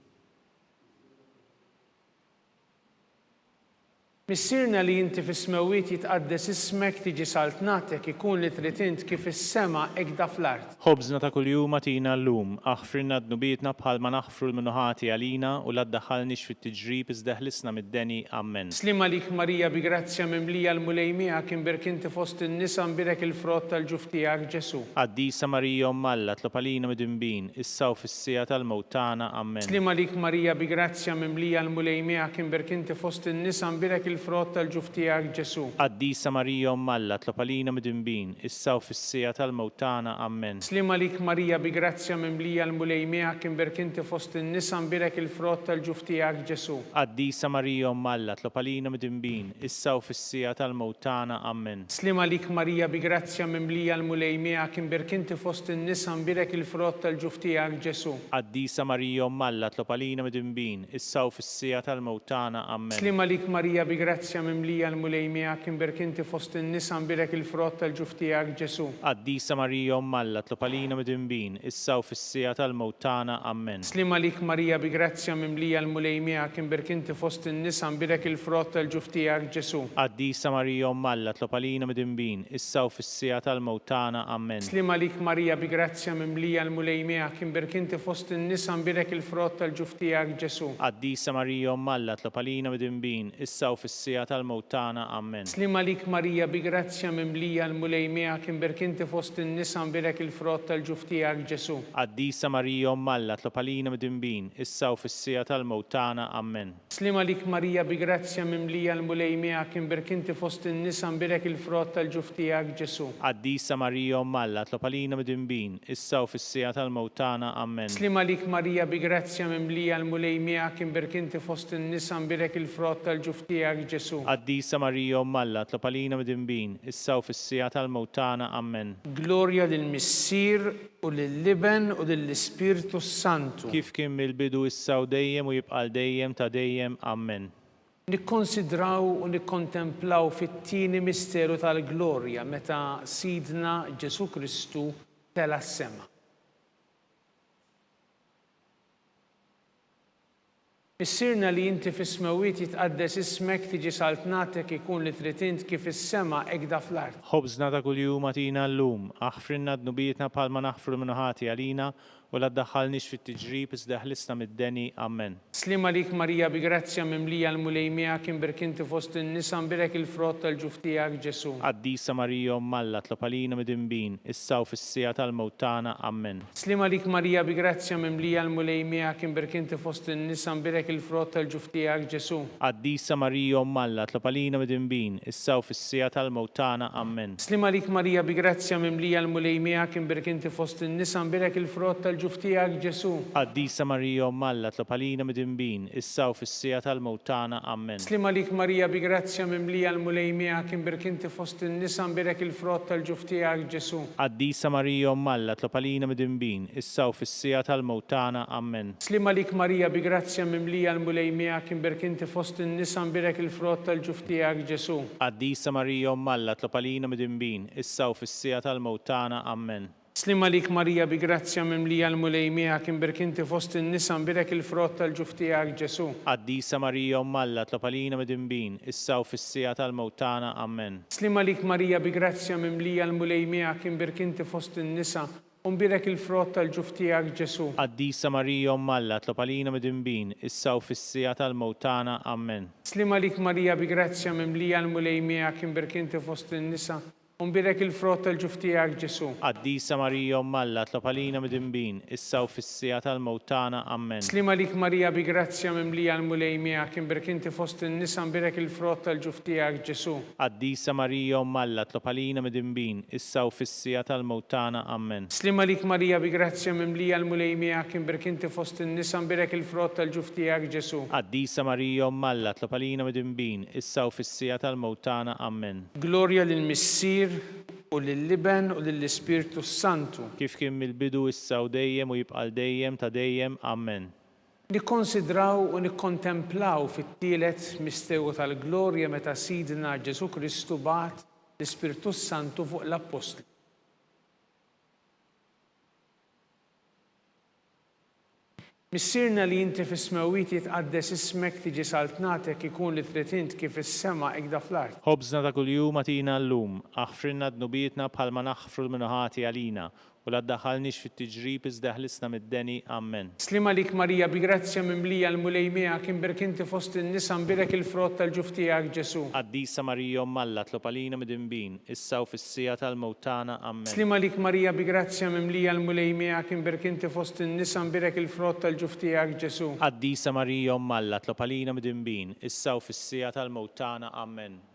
Speaker 2: Missierna li inti fis-smewwiet jitqaddes ismek tiġi saltnatek ikun li trid int kif fis-sema hekda fl-art.
Speaker 3: Ħobżna ta' kuljum agħtina llum, aħfrilna dnubietna bħalma naħfru 'l min hu ħati għalina u la ddaħħalniex fit-tiġrib iżda eħlisna mid-deni. Ammen.
Speaker 2: Sliem għalik Marija bi grazzja mimlija l-Mulej miegħek imbierk inti fost in-nisa mbierek il-frott tal-ġuf tiegħek Ġesù.
Speaker 3: Qaddisa Marija Omm Alla tlob għalina midinbin issa u fis-siegħa tal-mewt tagħna. Ammen.
Speaker 2: Sliem għalik Marija bi grazzja mimlija l-Mulej miegħek imbierk inti fost in-nisa mbierek il-frott tal-ġuf tiegħek Ġesù.
Speaker 3: Qaddisa Marija Omm Alla tlob għalina midinbin, issa u fis-siegħa tal-mewt tagħna. Ammen.
Speaker 2: Sliem għalik Marija bi grazzja mimlija l-Mulej miegħek imbierk inti fost in-nisa mbierek il-frott tal-ġuf tiegħek Ġesù.
Speaker 3: Qaddisa Marija Omm Alla tlob għalina midinbin, issa u fis-siegħa tal-mewt tagħna. Ammen.
Speaker 2: Sliem għalik Marija bi grazzja mimlija l-Mulej miegħek imbierk inti fost in-nisa mbierek il-frott tal-ġuf tiegħek Ġesù.
Speaker 3: Qaddisa Marija Omm Alla tlob għalina midinbin, issa u fis-siegħa tal-mewt tagħna. Ammen.
Speaker 2: Sliem għalik Marija bi grazzja mimlija l-Mulej miegħek imbierk inti fost in-nisa mbierek il-frott tal-ġuf tiegħek Ġesù.
Speaker 3: Qaddisa Marija Omm Alla tlob għalina midinbin, issa u fis-siegħa tal-mewt tagħna. Ammen.
Speaker 2: Sliem għalik Marija bi grazzja mimlija l-Mulej miegħek imbierk inti fost in-nisa mbierek il-frott tal-ġuf tiegħek Ġesù.
Speaker 3: Qaddisa Marija Omm Alla tlob għalina midinbin, issa u fis-siegħa tal-mewt tagħna. Ammen.
Speaker 2: Sliem għalik Marija bi grazzja mimlija l-Mulej miegħek imbierk inti fost in-nisa mbierek il-frott tal-ġuf tiegħek Ġesù.
Speaker 3: Qaddisa Marija Omm Alla tlob għalina midinbin, issa u fis-siegħa tal-mewt tagħna. Ammen.
Speaker 2: Sliem għalik Marija bi grazzja mimlija l-Mulej miegħek imbierk inti fost in-nisa mbierek il-frott tal-ġuf tiegħek Ġesù.
Speaker 3: Qaddisa Marija Omm Alla tlob għalina midinbin, issa u fis-siegħa tal-mewt tagħna. Ammen.
Speaker 2: Sliem għalik Marija bi grazzja mimlija l-Mulej miegħek imbierk inti fost in-nisa mbierek il-frott tal-ġuf tiegħek Ġesù.
Speaker 3: Qaddisa Marija Omm Alla tlob għalina midinbin, issa u fis-siegħa tal-mewt tagħna. Ammen.
Speaker 2: Sliem għalik Marija bi grazzja mimlija l-Mulej miegħek imbierk inti fost in-nisa mbierek il-frott tal-ġuf tiegħek Ġesù.
Speaker 3: Qaddisa Marija Omm Alla tlob għalina midinbin, issa u fis-siegħa tal-mewt tagħna. Ammen.
Speaker 2: Glorja lill-Missier U lill-Iben u lill-Ispirtu s-Santu.
Speaker 3: Kif kien mill-bidu issa u dejjem u jibqa' għal dejjem ta' dejjem. Ammen.
Speaker 2: Nikkonsidraw u nikkontemplaw fit-tieni misteru tal-glorja meta Sidna Ġesù Kristu tela' s-sema. Missierna li inti fis-smewwiet jitqaddes ismek tiġi saltnatek ikun li trid int kif fis-sema hekda fl-art.
Speaker 3: Ħobżna ta' kuljum agħtina llum, aħfrilna dnubietna bħalma naħfru 'l min hu ħati għalina, u la ddaħħalniex fit-tiġrib iżda eħlisna mid-deni. Ammen.
Speaker 2: Sliem għalik Marija bi grazzja mimlija l-Mulej miegħek imbierk inti fost in-nisa mbierek il-frott tal-ġuf tiegħek Ġesù.
Speaker 3: Qaddisa Marija Omm Alla tlob għalina midinbin, issa u fis-siegħa tal-mewt tagħna. Ammen.
Speaker 2: Sliem għalik Marija bi grazzja mimlija l-Mulej miegħek imbierk inti fost in-nisa mbierek il-frott tal-ġuf tiegħek Ġesù.
Speaker 3: Qaddisa Marija Omm Alla tlob għalina midinbin, issa u fis-siegħa tal-mewt tagħna. Ammen.
Speaker 2: Sliem għalik Marija bi grazzja mimlija l-Mulej miegħek imbierk inti fost in-nisa mbierek il-frott tal-ġuf tiegħek Ġesù.
Speaker 3: Qaddisa Marija Omm Alla tlob għalina midinbin, issa u fis-siegħa tal-mewt tagħna. Ammen.
Speaker 2: Sliem għalik Marija bi grazzja mimlija l-Mulej miegħek imbierk inti fost in-nisa mbierek il-frott tal-ġuf tiegħek Ġesù.
Speaker 3: Qaddisa Marija Omm Alla tlob għalina midinbin, issa u fis-siegħa tal-mewt tagħna. Ammen.
Speaker 2: Sliem għalik Marija bi grazzja mimlija l-Mulej miegħek imbierk inti fost in-nisa mbierek il-frott tal-ġuf tiegħek Ġesù.
Speaker 3: Qaddisa Marija Omm Alla tlob għalina midinbin, issa u fis-siegħa tal-mewt tagħna. Ammen.
Speaker 2: Sliem għalik Marija bi grazzja mimlija l-Mulej miegħek imbierk inti fost in-nisa mbierek il-frott tal-ġuf tiegħek Ġesù.
Speaker 3: Qaddisa Marija Omm Alla tlob għalina midinbin, issa u fis-siegħa tal-mewt tagħna. Ammen.
Speaker 2: Sliem għalik Marija bi grazzja mimlija l-Mulej miegħek imbierk inti fost in-nisa u mbierek il-frott tal-ġuf tiegħek Ġesù.
Speaker 3: Qaddisa Marija Omm Alla tlob għalina midinbin, issa u fis-siegħa tal-mewt tagħna. Ammen.
Speaker 2: Sliem għalik Marija bi grazzja mimlija l-Mulej miegħek imbierk inti fost in-nisa. U mbierek il-frott tal-ġuf tiegħek, Ġesù.
Speaker 3: Qaddisa Marija Omm Alla, tlob għalina midinbin, issa u fis-siegħa tal-mewt tagħna. Ammen.
Speaker 2: Sliem għalik Marija bi grazzja mimlija l-Mulej miegħek, imbierek inti fost in-nisa mbierek il-frott tal-ġuf tiegħek, Ġesù.
Speaker 3: Qaddisa Marija Omm Alla, tlob għalina midinbin, issa u fis-siegħa tal-mewt tagħna. Ammen.
Speaker 2: Sliem għalik Marija bi grazzja mimlija l-Mulej miegħek, imbierek inti fost in-nisa mbierek il-frott tal-ġuf tiegħek, Ġesù.
Speaker 3: Qaddisa Marija Omm Alla, tlob għalina midinbin, issa u fis-siegħa tal-mewt tagħna. Ammen.
Speaker 2: Glorja lill-Missier, u lill-Iben, u lill-Ispirtu s-Santu.
Speaker 3: Kif kien mill-bidu, issa u dejjem, u jibqa' għal dejjem ta' dejjem. Ammen.
Speaker 2: Nikkonsidraw u nikkontemplaw fit-tielet misteru tal-glorja meta Sidna Ġesù Kristu bagħat l-Ispirtu s-Santu fuq l-Appostli. Missierna li inti fis-smewwiet jitqaddes ismek tiġi saltnatek ikun li trid int kif fis-sema ikda fl-art.
Speaker 3: Ħobżna ta' kuljum agħtina llum, aħfrilna dnubietna bħalma naħfru 'l min hu ħati għalina, u la ddaħħalniex fit-tiġrib iżda eħlisna mid-deni. Ammen.
Speaker 2: Sliem għalik Marija bi grazzja mimlija l-Mulej miegħek imbierek inti fost in-nisa mbierek il-frott tal-ġuf tiegħek Ġesù.
Speaker 3: Qaddisa Marija Omm Alla tlob għalina midinbin, issa u fis-siegħa tal-mewt tagħna. Ammen.
Speaker 2: Sliem għalik Marija bi grazzja mimlija l-Mulej miegħek imbierek inti fost in-nisa mbierek il-frott tal-ġuf tiegħek Ġesù.
Speaker 3: Qaddisa Marija Omm Alla tlob għalina midinbin, issa u fis-siegħa tal-mewt tagħna. Ammen.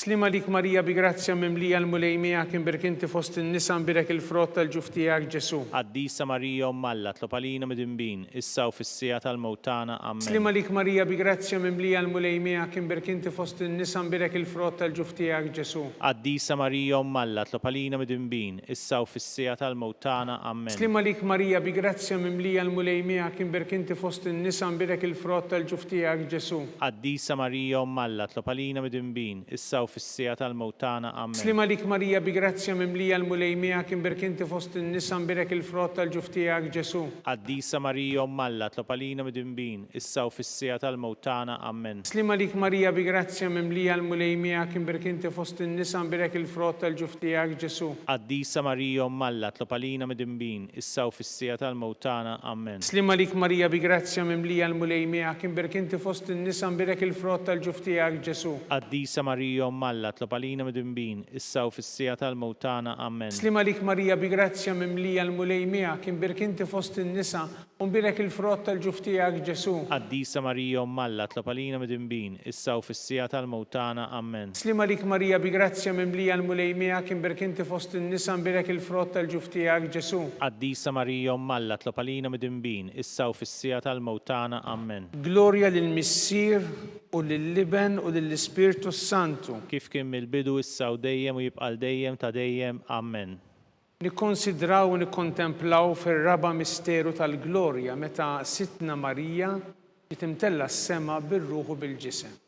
Speaker 2: Sliem għalik Marija bi grazzja mimlija l-Mulej miegħek imbierek inti fost in-nisa mbierek il-frott tal-ġuf tiegħek Ġesù.
Speaker 3: Qaddisa Marija Omm Alla tlob għalina midinbin, issa u fis-siegħa tal-mewt tagħna. Ammen.
Speaker 2: Sliem għalik Marija bi grazzja mimlija l-Mulej miegħek imbierek inti fost in-nisa mbierek il-frott tal-ġuf tiegħek Ġesù.
Speaker 3: Qaddisa Marija Omm Alla tlob għalina midinbin, issa u fis-siegħa tal-mewt tagħna. Ammen.
Speaker 2: Sliem għalik Marija bi grazzja mimlija l-Mulej miegħek imbierek inti fost in-nisa mbierek il-frott tal-ġuf tiegħek Ġesù.
Speaker 3: Qaddisa Marija Omm Alla tlob għalina midinbin, issa u fis-siegħa tal-mewt tagħna. Ammen.
Speaker 2: Sliem għalik Marija bi grazzja mimlija l-Mulej miegħek imbierek inti fost in-nisa mbierek il-frott tal-ġuf tiegħek Ġesù.
Speaker 3: Qaddisa Marija Omm Alla tlob għalina midinbin, issa u fis-siegħa tal-mewt tagħna. Ammen.
Speaker 2: Sliem għalik Marija bi grazzja mimlija l-Mulej miegħek imbierek inti fost in-nisa mbierek il-frott tal-ġuf tiegħek Ġesù.
Speaker 3: Qaddisa Marija Omm Alla tlob għalina midinbin, issa u fis-siegħa tal-mewt tagħna. Ammen.
Speaker 2: Sliem għalik Marija bi grazzja mimlija l-Mulej miegħek, imbierek inti fost in-nisa mbierek il-frott tal-ġuf tiegħek Ġesù.
Speaker 3: Qaddisa Marija Omm Alla tlob għalina midinbin, issa u fis-siegħa tal-mewt tagħna. Ammen.
Speaker 2: Sliem għalik Marija bi grazzja mimlija l-Mulej miegħek, imbierek inti fost in-nisa u mbierek il-frott tal-ġuf tiegħek Ġesù.
Speaker 3: Qaddisa Marija Omm Alla tlob għalina midinbin, issa u fis-siegħa tal-mewt tagħna. Ammen.
Speaker 2: Sliem għalik Marija bi grazzja mimlija l-Mulej miegħek, imbierek inti fost in-nisa mbierek il-frott tal-ġuf tiegħek Ġesù.
Speaker 3: Qaddisa Marija Omm Alla tlob għalina midinbin, issa u fis-siegħa tal-mewt tagħna. Ammen.
Speaker 2: Glorja lill-Missier, u lill-Iben, u lill-Ispirtu s-Santu.
Speaker 3: Kif kien mill-bidu, issa u dejjem u jibqa' għal dejjem ta' dejjem. Ammen.
Speaker 2: Nikkonsidraw u nikkontemplaw fir-raba' misteru tal-glorja meta Sidtna Marija ġiet imtellgħa s-sema bir-ruħ u bil-ġisem.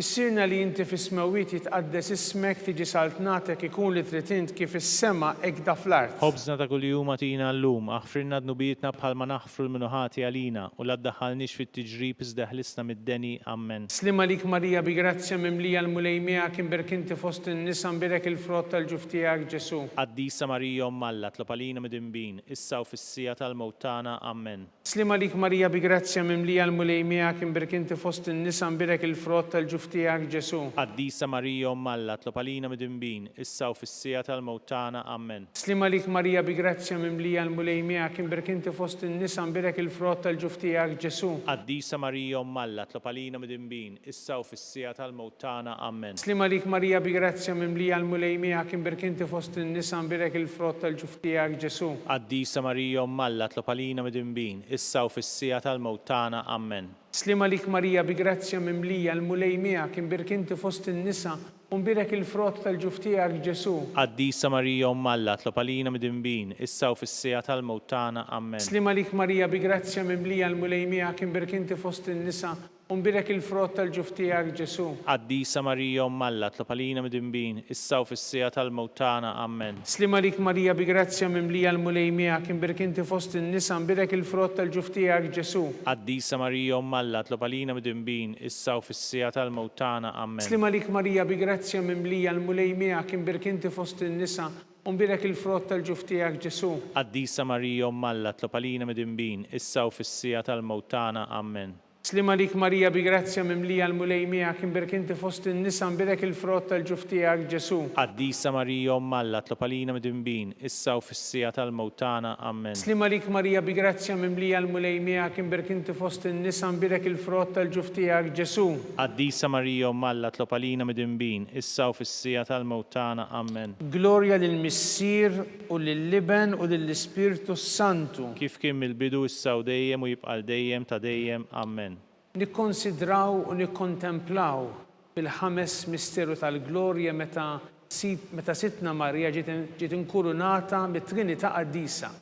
Speaker 2: Missierna li inti fis-smewwiet jitqaddes ismek tiġi saltnatek ikun li trid int kif fis-sema hekk da fl-art.
Speaker 3: Ħobżna ta' kuljum agħtina llum, aħfrilna dnubietna bħalma naħfru 'l min hu ħati għalina, u la ddaħħalniex fit-tiġrib iżda eħlisna mid-deni. Ammen.
Speaker 2: Sliem għalik Marija bi grazzja mimlija l-Mulej miegħek imbierek inti fost in-nisa mbierek il-frott tal-ġuf tiegħek Ġesù.
Speaker 3: Qaddisa Marija Omm Alla tlob għalina midinbin, issa u fis-siegħa tal-mewt tagħna. Ammen.
Speaker 2: Sliem għalik Marija bi grazzja mimlija l-Mulej miegħek imbierek inti fost in-nisa mbierek il-frott tal-ġuf tiegħek Ġesù.
Speaker 3: Qaddisa Marija Omm Alla tlob għalina midinbin, issa u fis-siegħa tal-mewt tagħna. Ammen.
Speaker 2: Sliem għalik Marija bi grazzja mimlija l-Mulej miegħek imbierek inti fost in-nisa mbierek il-frott tal-ġuf tiegħek Ġesù.
Speaker 3: Qaddisa Marija Omm Alla tlob għalina midinbin, issa u fis-siegħa tal-mewt tagħna. Ammen.
Speaker 2: Sliem għalik Marija bi grazzja mimlija l-Mulej miegħek imbierek inti fost in-nisa mbierek il-frott tal-ġuf tiegħek Ġesù.
Speaker 3: Qaddisa Marija Omm Alla tlob għalina midinbin, issa u fis-siegħa tal-mewt tagħna. Ammen.
Speaker 2: Sliem għalik Marija bi grazzja mimlija l-Mulej miegħek imbierek inti fost in-nisa u mbierek il-frott tal-ġuf tiegħek Ġesù.
Speaker 3: Qaddisa Marija Omm Alla tlob għalina midinbin, issa u fis-siegħa tal-mewt tagħna. Ammen.
Speaker 2: Sliem għalik Marija bi grazzja mimlija l-Mulej miegħek imbierek inti fost in-nisa u mbierek il-frott tal-ġuf tiegħek Ġesù.
Speaker 3: Qaddisa Marija Omm Alla tlob għalina midinbin, issa u fis-siegħa tal-mewt tagħna. Ammen.
Speaker 2: Sliem għalik Marija bi grazzja mimlija l-Mulej miegħek imbierek inti fost in-nisa mbierek il-frott tal-ġuf tiegħek Ġesù.
Speaker 3: Qaddisa Marija Omm Alla tlob għalina midinbin, issa u fis-siegħa tal-mewt tagħna. Ammen.
Speaker 2: Sliem għalik Marija bi grazzja mimlija l-Mulej miegħek imbierek inti fost in-nisa u mbierek il-frott tal-ġuf tiegħek Ġesù.
Speaker 3: Qaddisa Marija Omm Alla tlob għalina midinbin, issa u fis-siegħa tal-mewt tagħna. Ammen.
Speaker 2: Sliem għalik Marija bi grazzja mimlija l-Mulej miegħek imbierek inti fost in-nisa mbierek il-frott tal-ġuf tiegħek Ġesù.
Speaker 3: Qaddisa Marija Omm Alla tlob għalina midinbin issa u fis-siegħa tal-mewt tagħna. Ammen.
Speaker 2: Sliem għalik Marija bi grazzja mimlija l-Mulej miegħek imbierek inti fost in-nisa mbierek il-frott tal-ġuf tiegħek Ġesù.
Speaker 3: Qaddisa Marija Omm Alla tlob għalina midinbin issa u fis-siegħa tal-mewt tagħna. Ammen.
Speaker 2: Glorja lill-Missier u lill-Iben u lill-Ispirtu s-Santu.
Speaker 3: Kif kien mill-bidu, issa u dejjem u jibqa' għal dejjem ta' dejjem. Ammen.
Speaker 2: Nikkonsidraw u nikkontemplaw fil-ħames misteru tal-glorja meta Sid, meta Sidtna Marija ġiet ġiet inkurunata mit-Trinità Qaddisa.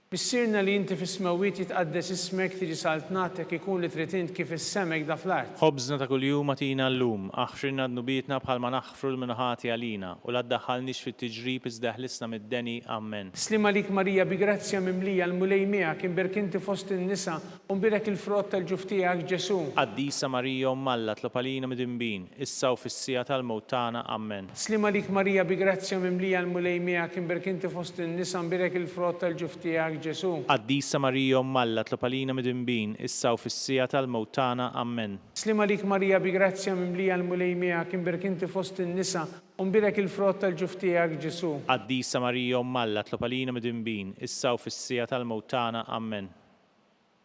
Speaker 2: Missierna li inti fis-smewwiet jitqaddes ismek tiġi saltnatek ikun li trid int kif fis-sema hekda fl-art.
Speaker 3: Ħobżna ta' kuljum agħtina llum, aħfrilna dnubietna bħalma naħfru 'l min hu ħati għalina, u la ddaħħalniex fit-tiġrib iżda eħlisna mid-deni. Ammen.
Speaker 2: Sliem għalik Marija bi grazzja mimlija l-Mulej miegħek imbierk inti fost in-nisa u mbierek il-frott tal-ġuf tiegħek Ġesù.
Speaker 3: Qaddisa Marija Omm Alla tlob għalina midinbin, issa u fis-siegħa tal-mewt tagħna. Ammen.
Speaker 2: Sliem għalik Marija bi grazzja mimlija l-Mulej miegħek imbierk inti fost in-nisa mbierek il-frott tal-ġuf tiegħek Ġesù.
Speaker 3: Qaddisa Marija Omm Alla tlob għalina midinbin issa u fis-siegħa tal-mewt tagħna. Ammen.
Speaker 2: Sliem għalik Marija bi grazzja mimlija l-Mulej miegħek imbierk inti fost in-nisa u mbierek il-frott tal-ġuf tiegħek Ġesù.
Speaker 3: Qaddisa Marija Omm Alla tlob għalina midinbin issa u fis-siegħa tal-mewt tagħna. Ammen.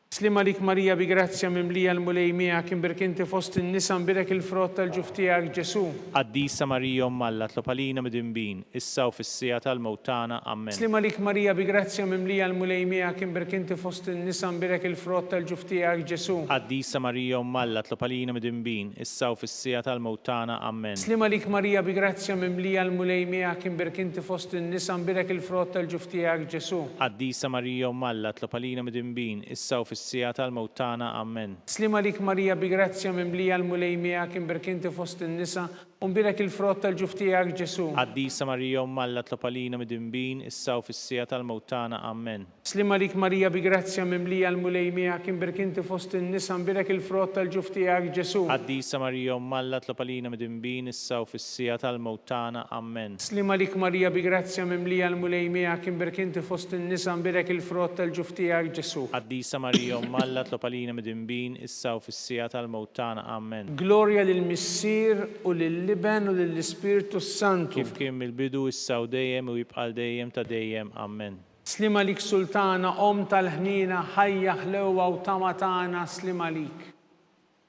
Speaker 2: Sliem għalik Marija bi grazzja mimlija l-Mulej miegħek imbierk inti fost in-nisa mbierek il-frott tal-ġuf tiegħek Ġesù.
Speaker 3: Qaddisa Marija Omm Alla tlob għalina midinbin, issa u fis-siegħa tal-mewt tagħna. Ammen.
Speaker 2: Sliem għalik Marija bi grazzja mimlija l-Mulej miegħek imbierk inti fost in-nisa mbierek il-frott tal-ġuf tiegħek Ġesù.
Speaker 3: Qaddisa Marija Omm Alla tlob għalina midinbin, issa u fis-siegħa tal-mewt tagħna. Ammen.
Speaker 2: Sliem għalik Marija bi grazzja mimlija l-Mulej miegħek imbierk inti fost in-nisa mbierek il-frott tal-ġuf tiegħek Ġesù.
Speaker 3: Qaddisa Marija Omm Alla, tlob għalina midinbin, issa u fis-siegħa tal-mewt tagħna. Ammen.
Speaker 2: Sliem għalik Marija bi grazzja mimlija l-Mulej miegħek imbierk inti fost in-nisa u mbierek il-frott tal-ġuf tiegħek Ġesù.
Speaker 3: Qaddisa Marija Omm Alla, tlob għalina midinbin, issa u fis-siegħa tal-mewt tagħna. Ammen.
Speaker 2: Sliem għalik Marija bi grazzja mimlija l-Mulej miegħek imbierk inti fost in-nisa mbierek il-frott tal-ġuf tiegħek Ġesù.
Speaker 3: Qaddisa Marija Omm Alla, tlob għalina midinbin, issa u fis-siegħa tal-mewt tagħna. Ammen.
Speaker 2: Sliem għalik Marija bi grazzja mimlija l-Mulej miegħek imbierk inti fost in-nisa mbierek il-frott tal-ġuf tiegħek Ġesù.
Speaker 3: Qaddisa Marija Omm Alla tlob għalina midinbin issa u fis-siegħa tal-mewt tagħna. Ammen.
Speaker 2: Glorja lill-Missier u lill-Iben u lill-Ispirtu s-Santu.
Speaker 3: Kif kien mill-bidu issa u dejjem u jibqa' għal dejjem ta' dejjem. Ammen.
Speaker 2: Sliem għalik Sultana, Omm tal-ħniena, ħajja, ħlewwa u tama tagħna, sliem għalik.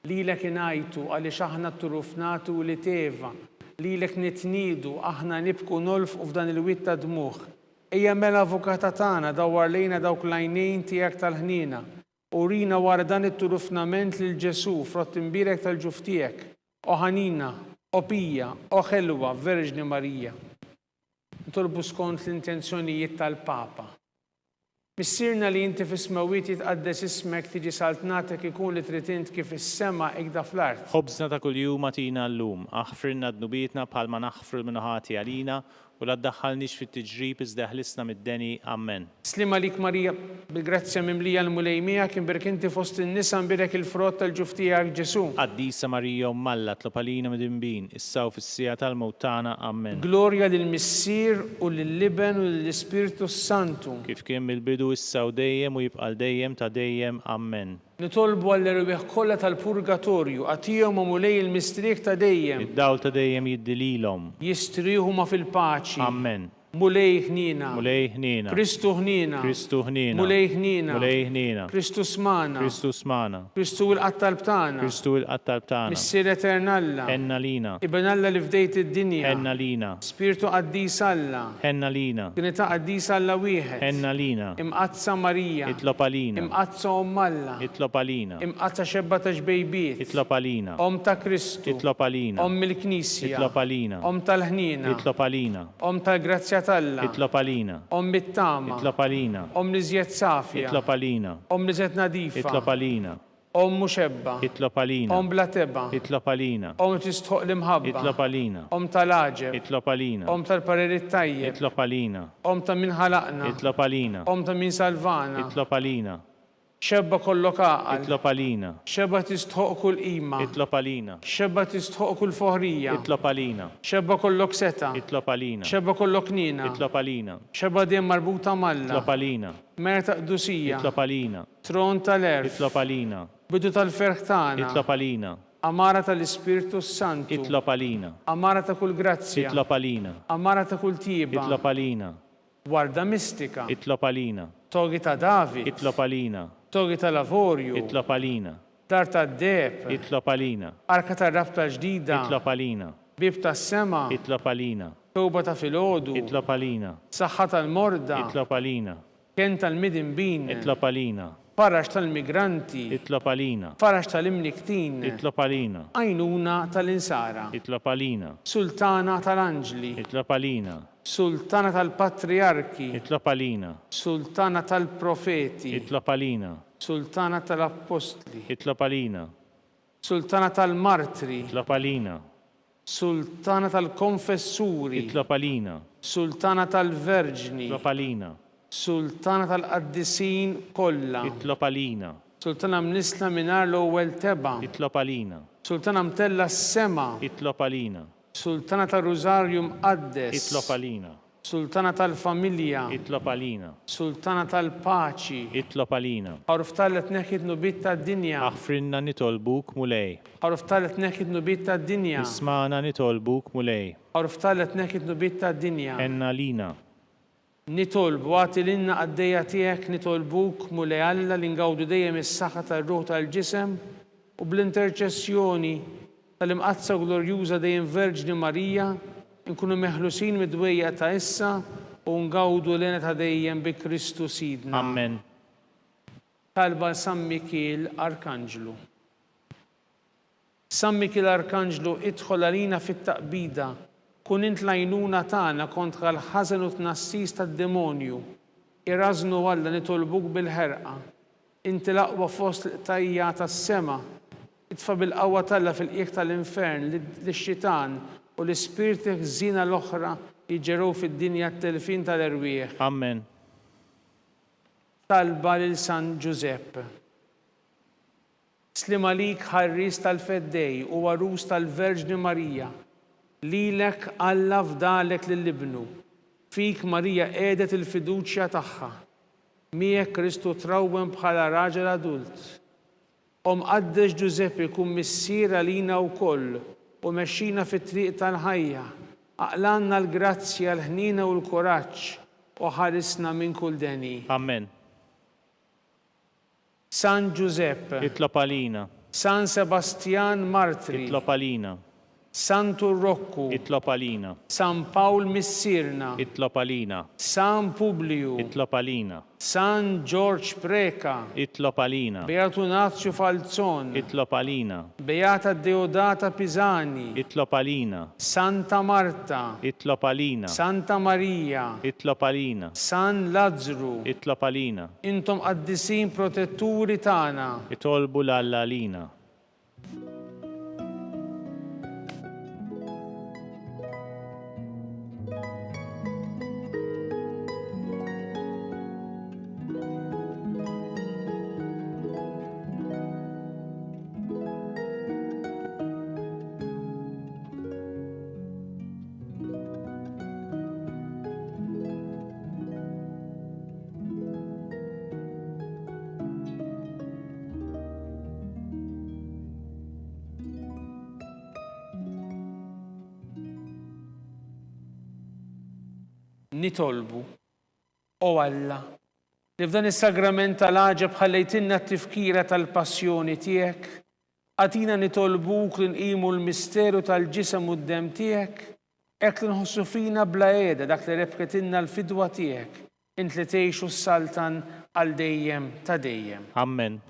Speaker 2: Lilek ingħajtu, għaliex aħna tturufnati wlied Eva. Lilek nitniedu, aħna nibku nolfqu f'dan il-wied ta' dmugħ. Ejja mela Avukata tagħna, dawwar lejna dawk l-għajnejn tiegħek tal-ħniena, u urina wara dan it-turufnament lil Ġesù, frott imbierek tal-ġuf tiegħek. O ħanina, o pija, o ħelwa Verġni Marija. Nitolbu skont l-intenzjonijiet tal-Papa. Missierna li inti fis-smewwiet jitqaddes ismek tiġi saltnatek ikun li trid int kif fis-sema ikda fl-art.
Speaker 3: Ħobżna ta' kuljum agħtina llum, aħfrilna dnubietna bħalma naħfru 'l min hu ħati għalina, u la ddaħħalniex fit-tiġrib iżda eħlisna mid-deni. Ammen.
Speaker 2: Sliem għalik Marija, bil-grazzja mimlija l-Mulej miegħek, imbierek inti fost in-nisa imbierek il-frott tal-ġuf tiegħek Ġesù.
Speaker 3: Qaddisa Marija Omm Alla, tlob għalina midinbin, issa u fis-siegħa tal-mewt tagħna. Ammen.
Speaker 2: Glorja lill-Missier u lill-Iben u lill-Ispirtu s-Santu.
Speaker 3: Kif kien mill-bidu, issa u dejjem u jibqa' għal dejjem ta' dejjem. Ammen.
Speaker 2: Nitolbu għall-erwieħ kollha tal-purgatorju, agħtihom o Mulej il-mistrieħ ta' dejjem.
Speaker 3: Id-dawl ta' dejjem jiddi lilhom.
Speaker 2: Jistrieħu ma fil-paċi.
Speaker 3: Ammen.
Speaker 2: Mulej ħniena.
Speaker 3: Mulej ħniena.
Speaker 2: Kristu ħniena.
Speaker 3: Kristu ħniena.
Speaker 2: Mulej ħniena.
Speaker 3: Mulej ħniena.
Speaker 2: Kristu smagħna.
Speaker 3: Kristu smagħna.
Speaker 2: Kristu ilqa' t-talb tagħna.
Speaker 3: Kristu ilqa' t-talb tagħna.
Speaker 2: Missier etern Alla.
Speaker 3: Ħenn għalina.
Speaker 2: Iben Alla li fdejt id-dinja.
Speaker 3: Ħenn għalina.
Speaker 2: Spirtu qaddis Alla.
Speaker 3: Ħenn għalina.
Speaker 2: Trinità qaddisa Alla wieħed.
Speaker 3: Ħenn għalina.
Speaker 2: Imqaddsa Marija.
Speaker 3: Itlob għalina.
Speaker 2: Imqaddsa Omm Alla.
Speaker 3: Itlob għalina.
Speaker 2: Imqaddsa xebba ta' xbejbiet.
Speaker 3: Itlob għalina.
Speaker 2: Omm ta' Kristu.
Speaker 3: Itlob għalina.
Speaker 2: Omm il-Knisja.
Speaker 3: Itlob għalina.
Speaker 2: Omm tal-ħniena.
Speaker 3: Itlob għalina.
Speaker 2: Omm tal-grazzja t'Alla.
Speaker 3: Itlob għalina.
Speaker 2: Omm it-tama.
Speaker 3: Itlob għalina.
Speaker 2: Omm l-iżjed safja.
Speaker 3: Itlob għalina.
Speaker 2: Omm l-iżjed nadifa.
Speaker 3: Itlob għalina.
Speaker 2: Omm mhux ebba.
Speaker 3: Itlob għalina.
Speaker 2: Omm bla tebgħa.
Speaker 3: Itlob għalina.
Speaker 2: Omm li tistħoqq l-imħabba.
Speaker 3: Itlob għalina.
Speaker 2: Omm tal-għaġeb.
Speaker 3: Itlob għalina.
Speaker 2: Omm tal-parir it-tajjeb.
Speaker 3: Itlob għalina.
Speaker 2: Omm ta' min ħalaqna.
Speaker 3: Itlob għalina.
Speaker 2: Omm ta' min salvana.
Speaker 3: Itlob għalina.
Speaker 2: Xebba kollok għaqal.
Speaker 3: Itlob għalina.
Speaker 2: Xebba tistħoqq kull qima.
Speaker 3: Itlob għalina.
Speaker 2: Xebba tistħoqq kull foħrija.
Speaker 3: Itlob għalina.
Speaker 2: Xebba kollok setgħa.
Speaker 3: Itlob għalina.
Speaker 2: Xebba kollok ħniena.
Speaker 3: Itlob għalina.
Speaker 2: Xebba dejjem marbuta m'Alla.
Speaker 3: Itlob għalina.
Speaker 2: Mera ta' qdusija.
Speaker 3: Itlob għalina.
Speaker 2: Tron tal-għerf.
Speaker 3: Itlob għalina.
Speaker 2: Bidu tal-ferħ tagħna.
Speaker 3: Itlob għalina.
Speaker 2: Għamara tal-Ispirtu s-Santu.
Speaker 3: Itlob għalina.
Speaker 2: Għamara ta' kull grazzja.
Speaker 3: Itlob għalina.
Speaker 2: Għamara ta' kull tjieba.
Speaker 3: Itlob għalina.
Speaker 2: Warda mistika.
Speaker 3: Itlob għalina.
Speaker 2: Togi ta' David.
Speaker 3: Itlob għalina.
Speaker 2: Togi tal-avorju.
Speaker 3: Itlob għalina.
Speaker 2: Dar tad-deheb.
Speaker 3: Itlob għalina.
Speaker 2: Arka tar-Rabta l-Ġdida.
Speaker 3: Itlob għalina.
Speaker 2: Bieb tas-sema.
Speaker 3: Itlob għalina.
Speaker 2: Tewba ta' filgħodu.
Speaker 3: Itlob għalina.
Speaker 2: Saħħa tal-morda.
Speaker 3: Itlob għalina.
Speaker 2: Kenn tal-midinbin.
Speaker 3: Itlob għalina.
Speaker 2: Faraġ tal-migranti.
Speaker 3: Itlob għalina.
Speaker 2: Faraġ tal-imnikktin.
Speaker 3: Itlob għalina.
Speaker 2: Għajnuna tal-insara.
Speaker 3: Itlob għalina.
Speaker 2: Sultana tal-anġli.
Speaker 3: Itlob għalina.
Speaker 2: Sultana tal-patrijarki.
Speaker 3: Itlob għalina.
Speaker 2: Sultana tal-profeti.
Speaker 3: Itlob għalina.
Speaker 2: Sultana tal-appostli.
Speaker 3: Itlob għalina.
Speaker 2: Sultana tal-martri.
Speaker 3: Itlob għalina.
Speaker 2: Sultana tal-konfessuri.
Speaker 3: Itlob għalina.
Speaker 2: Sultana tal-verġni.
Speaker 3: Itlob għalina.
Speaker 2: Sultana tal-qaddisin kollha.
Speaker 3: Itlob għalina.
Speaker 2: Sultana mnissla mingħajr l-ewwel tebgħa.
Speaker 3: Itlob għalina.
Speaker 2: Sultana mtellgħa s-sema.
Speaker 3: Itlob għalina.
Speaker 2: Sultana tar-Rużarju Mqaddes.
Speaker 3: Itlob għalina.
Speaker 2: Sultana tal-familja.
Speaker 3: Itlob għalina.
Speaker 2: Sultana tal-paċi.
Speaker 3: Itlob għalina.
Speaker 2: Ħaruf t'Alla tneħħi d-dnubiet tad-dinja.
Speaker 3: Aħfrilna nitolbuk, Mulej.
Speaker 2: Ħaruf t'Alla tneħħi d-dnubiet tad-dinja.
Speaker 3: Ismagħna nitolbuk, Mulej.
Speaker 2: Ħaruf t'Alla tneħħi d-dnubiet tad-dinja.
Speaker 3: Għenna għalina.
Speaker 2: Nitolbu, agħti lilna qaddejja tiegħek nitolbuk, Mulej Alla, li ngawdu dejjem is-saħħa tar-ruħ u tal-ġisem u bl-interċessjoni tal-Imqaddsa u Glorjuża Dejjem Verġni Marija, inkunu meħlusin mid-dwejjaq ta' issa u ngawdu l-hena ta' dejjem bi Kristu Sidna.
Speaker 3: Ammen.
Speaker 2: Talba għal San Mikiel Arkanġlu. San Mikiel Arkanġlu idħol għalina fit-taqbida, kun int l-għajnuna tagħna kontra l-ħażen u t-tnassis tad-demonju. Irażżnu Alla nitolbuk bil-ħerqa. Inti l-aqwa fost l-qtajja' tas-sema. Itfa' bil-qawwa t'Alla fil-qiegħ tal-infern lix-xitan u l-ispirti ħżiena l-oħra li jġerew fid-dinja t-telfien tal-erwieħ.
Speaker 3: Ammen.
Speaker 2: Talba lil San Ġużepp. Sliem għalik ħarries tal-Feddej u għarus tal-Verġni Marija. Lilek Alla fdalek lil Ibnu. Fik Marija qiegħdet il-fiduċja tagħha. Miegħek Kristu trawwem bħala raġel adult. O Mqaddes Ġużeppi kun missier għalina wkoll u mexxina fit-triq tal-ħajja. Aqlgħalna l-grazzja, l-ħniena u l-kuraġġ u ħarisna minn kull deni.
Speaker 3: Ammen.
Speaker 2: San Ġużepp.
Speaker 3: Itlob għalina.
Speaker 2: San Sebastjan Martri.
Speaker 3: Itlob għalina.
Speaker 2: Santu Rokku.
Speaker 3: Itlob għalina.
Speaker 2: San Pawl Missierna.
Speaker 3: Itlob għalina.
Speaker 2: San Publiju.
Speaker 3: Itlob għalina.
Speaker 2: San Ġorġ Preca.
Speaker 3: Itlob għalina.
Speaker 2: Beatu Nazju Falzon.
Speaker 3: Itlob għalina.
Speaker 2: Beata Deodata Pisani.
Speaker 3: Itlob għalina.
Speaker 2: Santa Marta.
Speaker 3: Itlob għalina.
Speaker 2: Santa Marija.
Speaker 3: Itlob għalina.
Speaker 2: San Lazzru.
Speaker 3: Itlob għalina.
Speaker 2: Intom qaddisin protetturi tagħna.
Speaker 3: Itolbu 'l Alla għalina.
Speaker 2: Nitolbu, O Alla, li f'dan is-sagrament tal-għaġeb ħallejtilna t-tifkira tal-passjoni tiegħek, agħtina nitolbuk li nqimu l-misteru tal-ġisem u d-demm tiegħek, hekk li nħossu fina bla qiegħda dak li rebħitilna l-fidwa tiegħek, Int li tgħix u ssaltan għal dejjem ta' dejjem.
Speaker 3: Ammen.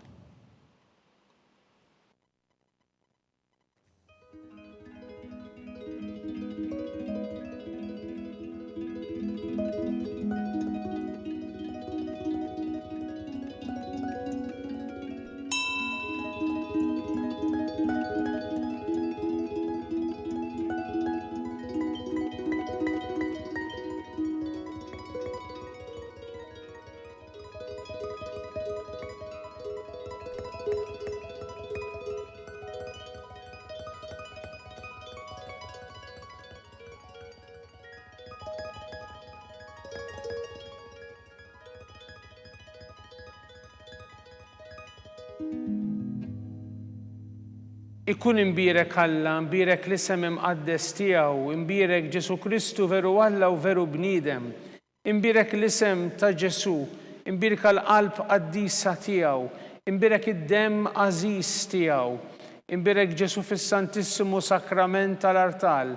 Speaker 2: Ikun imbierek Alla, imbierek l-isem imqaddes tiegħu, imbierek Ġesù Kristu veru Alla u veru bniedem. Imbierek l-isem ta' Ġesù, imbierka l-qalb qaddisa tiegħu, imbierek id-demm għażiż tiegħu. Imbierek Ġesù fis-Santissimu Sakrament tal-artal.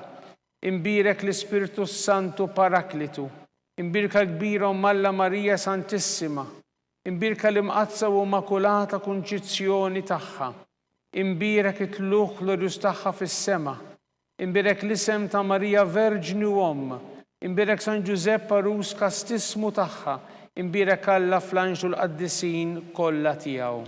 Speaker 2: Imbierek l-Ispirtu s-Santu Paraklitu. Imbierka l-kbira Omm Alla Marija Santissima. Imbierka l-Imqaddsa u Immakulata Kunċizzjoni tagħha. Imbierek it-tlugħ glorjuż tagħha fis-sema. Imbierek l-isem ta' Marija Verġni u Omm. Imbierek San Ġużepp għarus kastissmu tagħha. Imbierek Alla fl-anġlu l-qaddisin kollha tiegħu.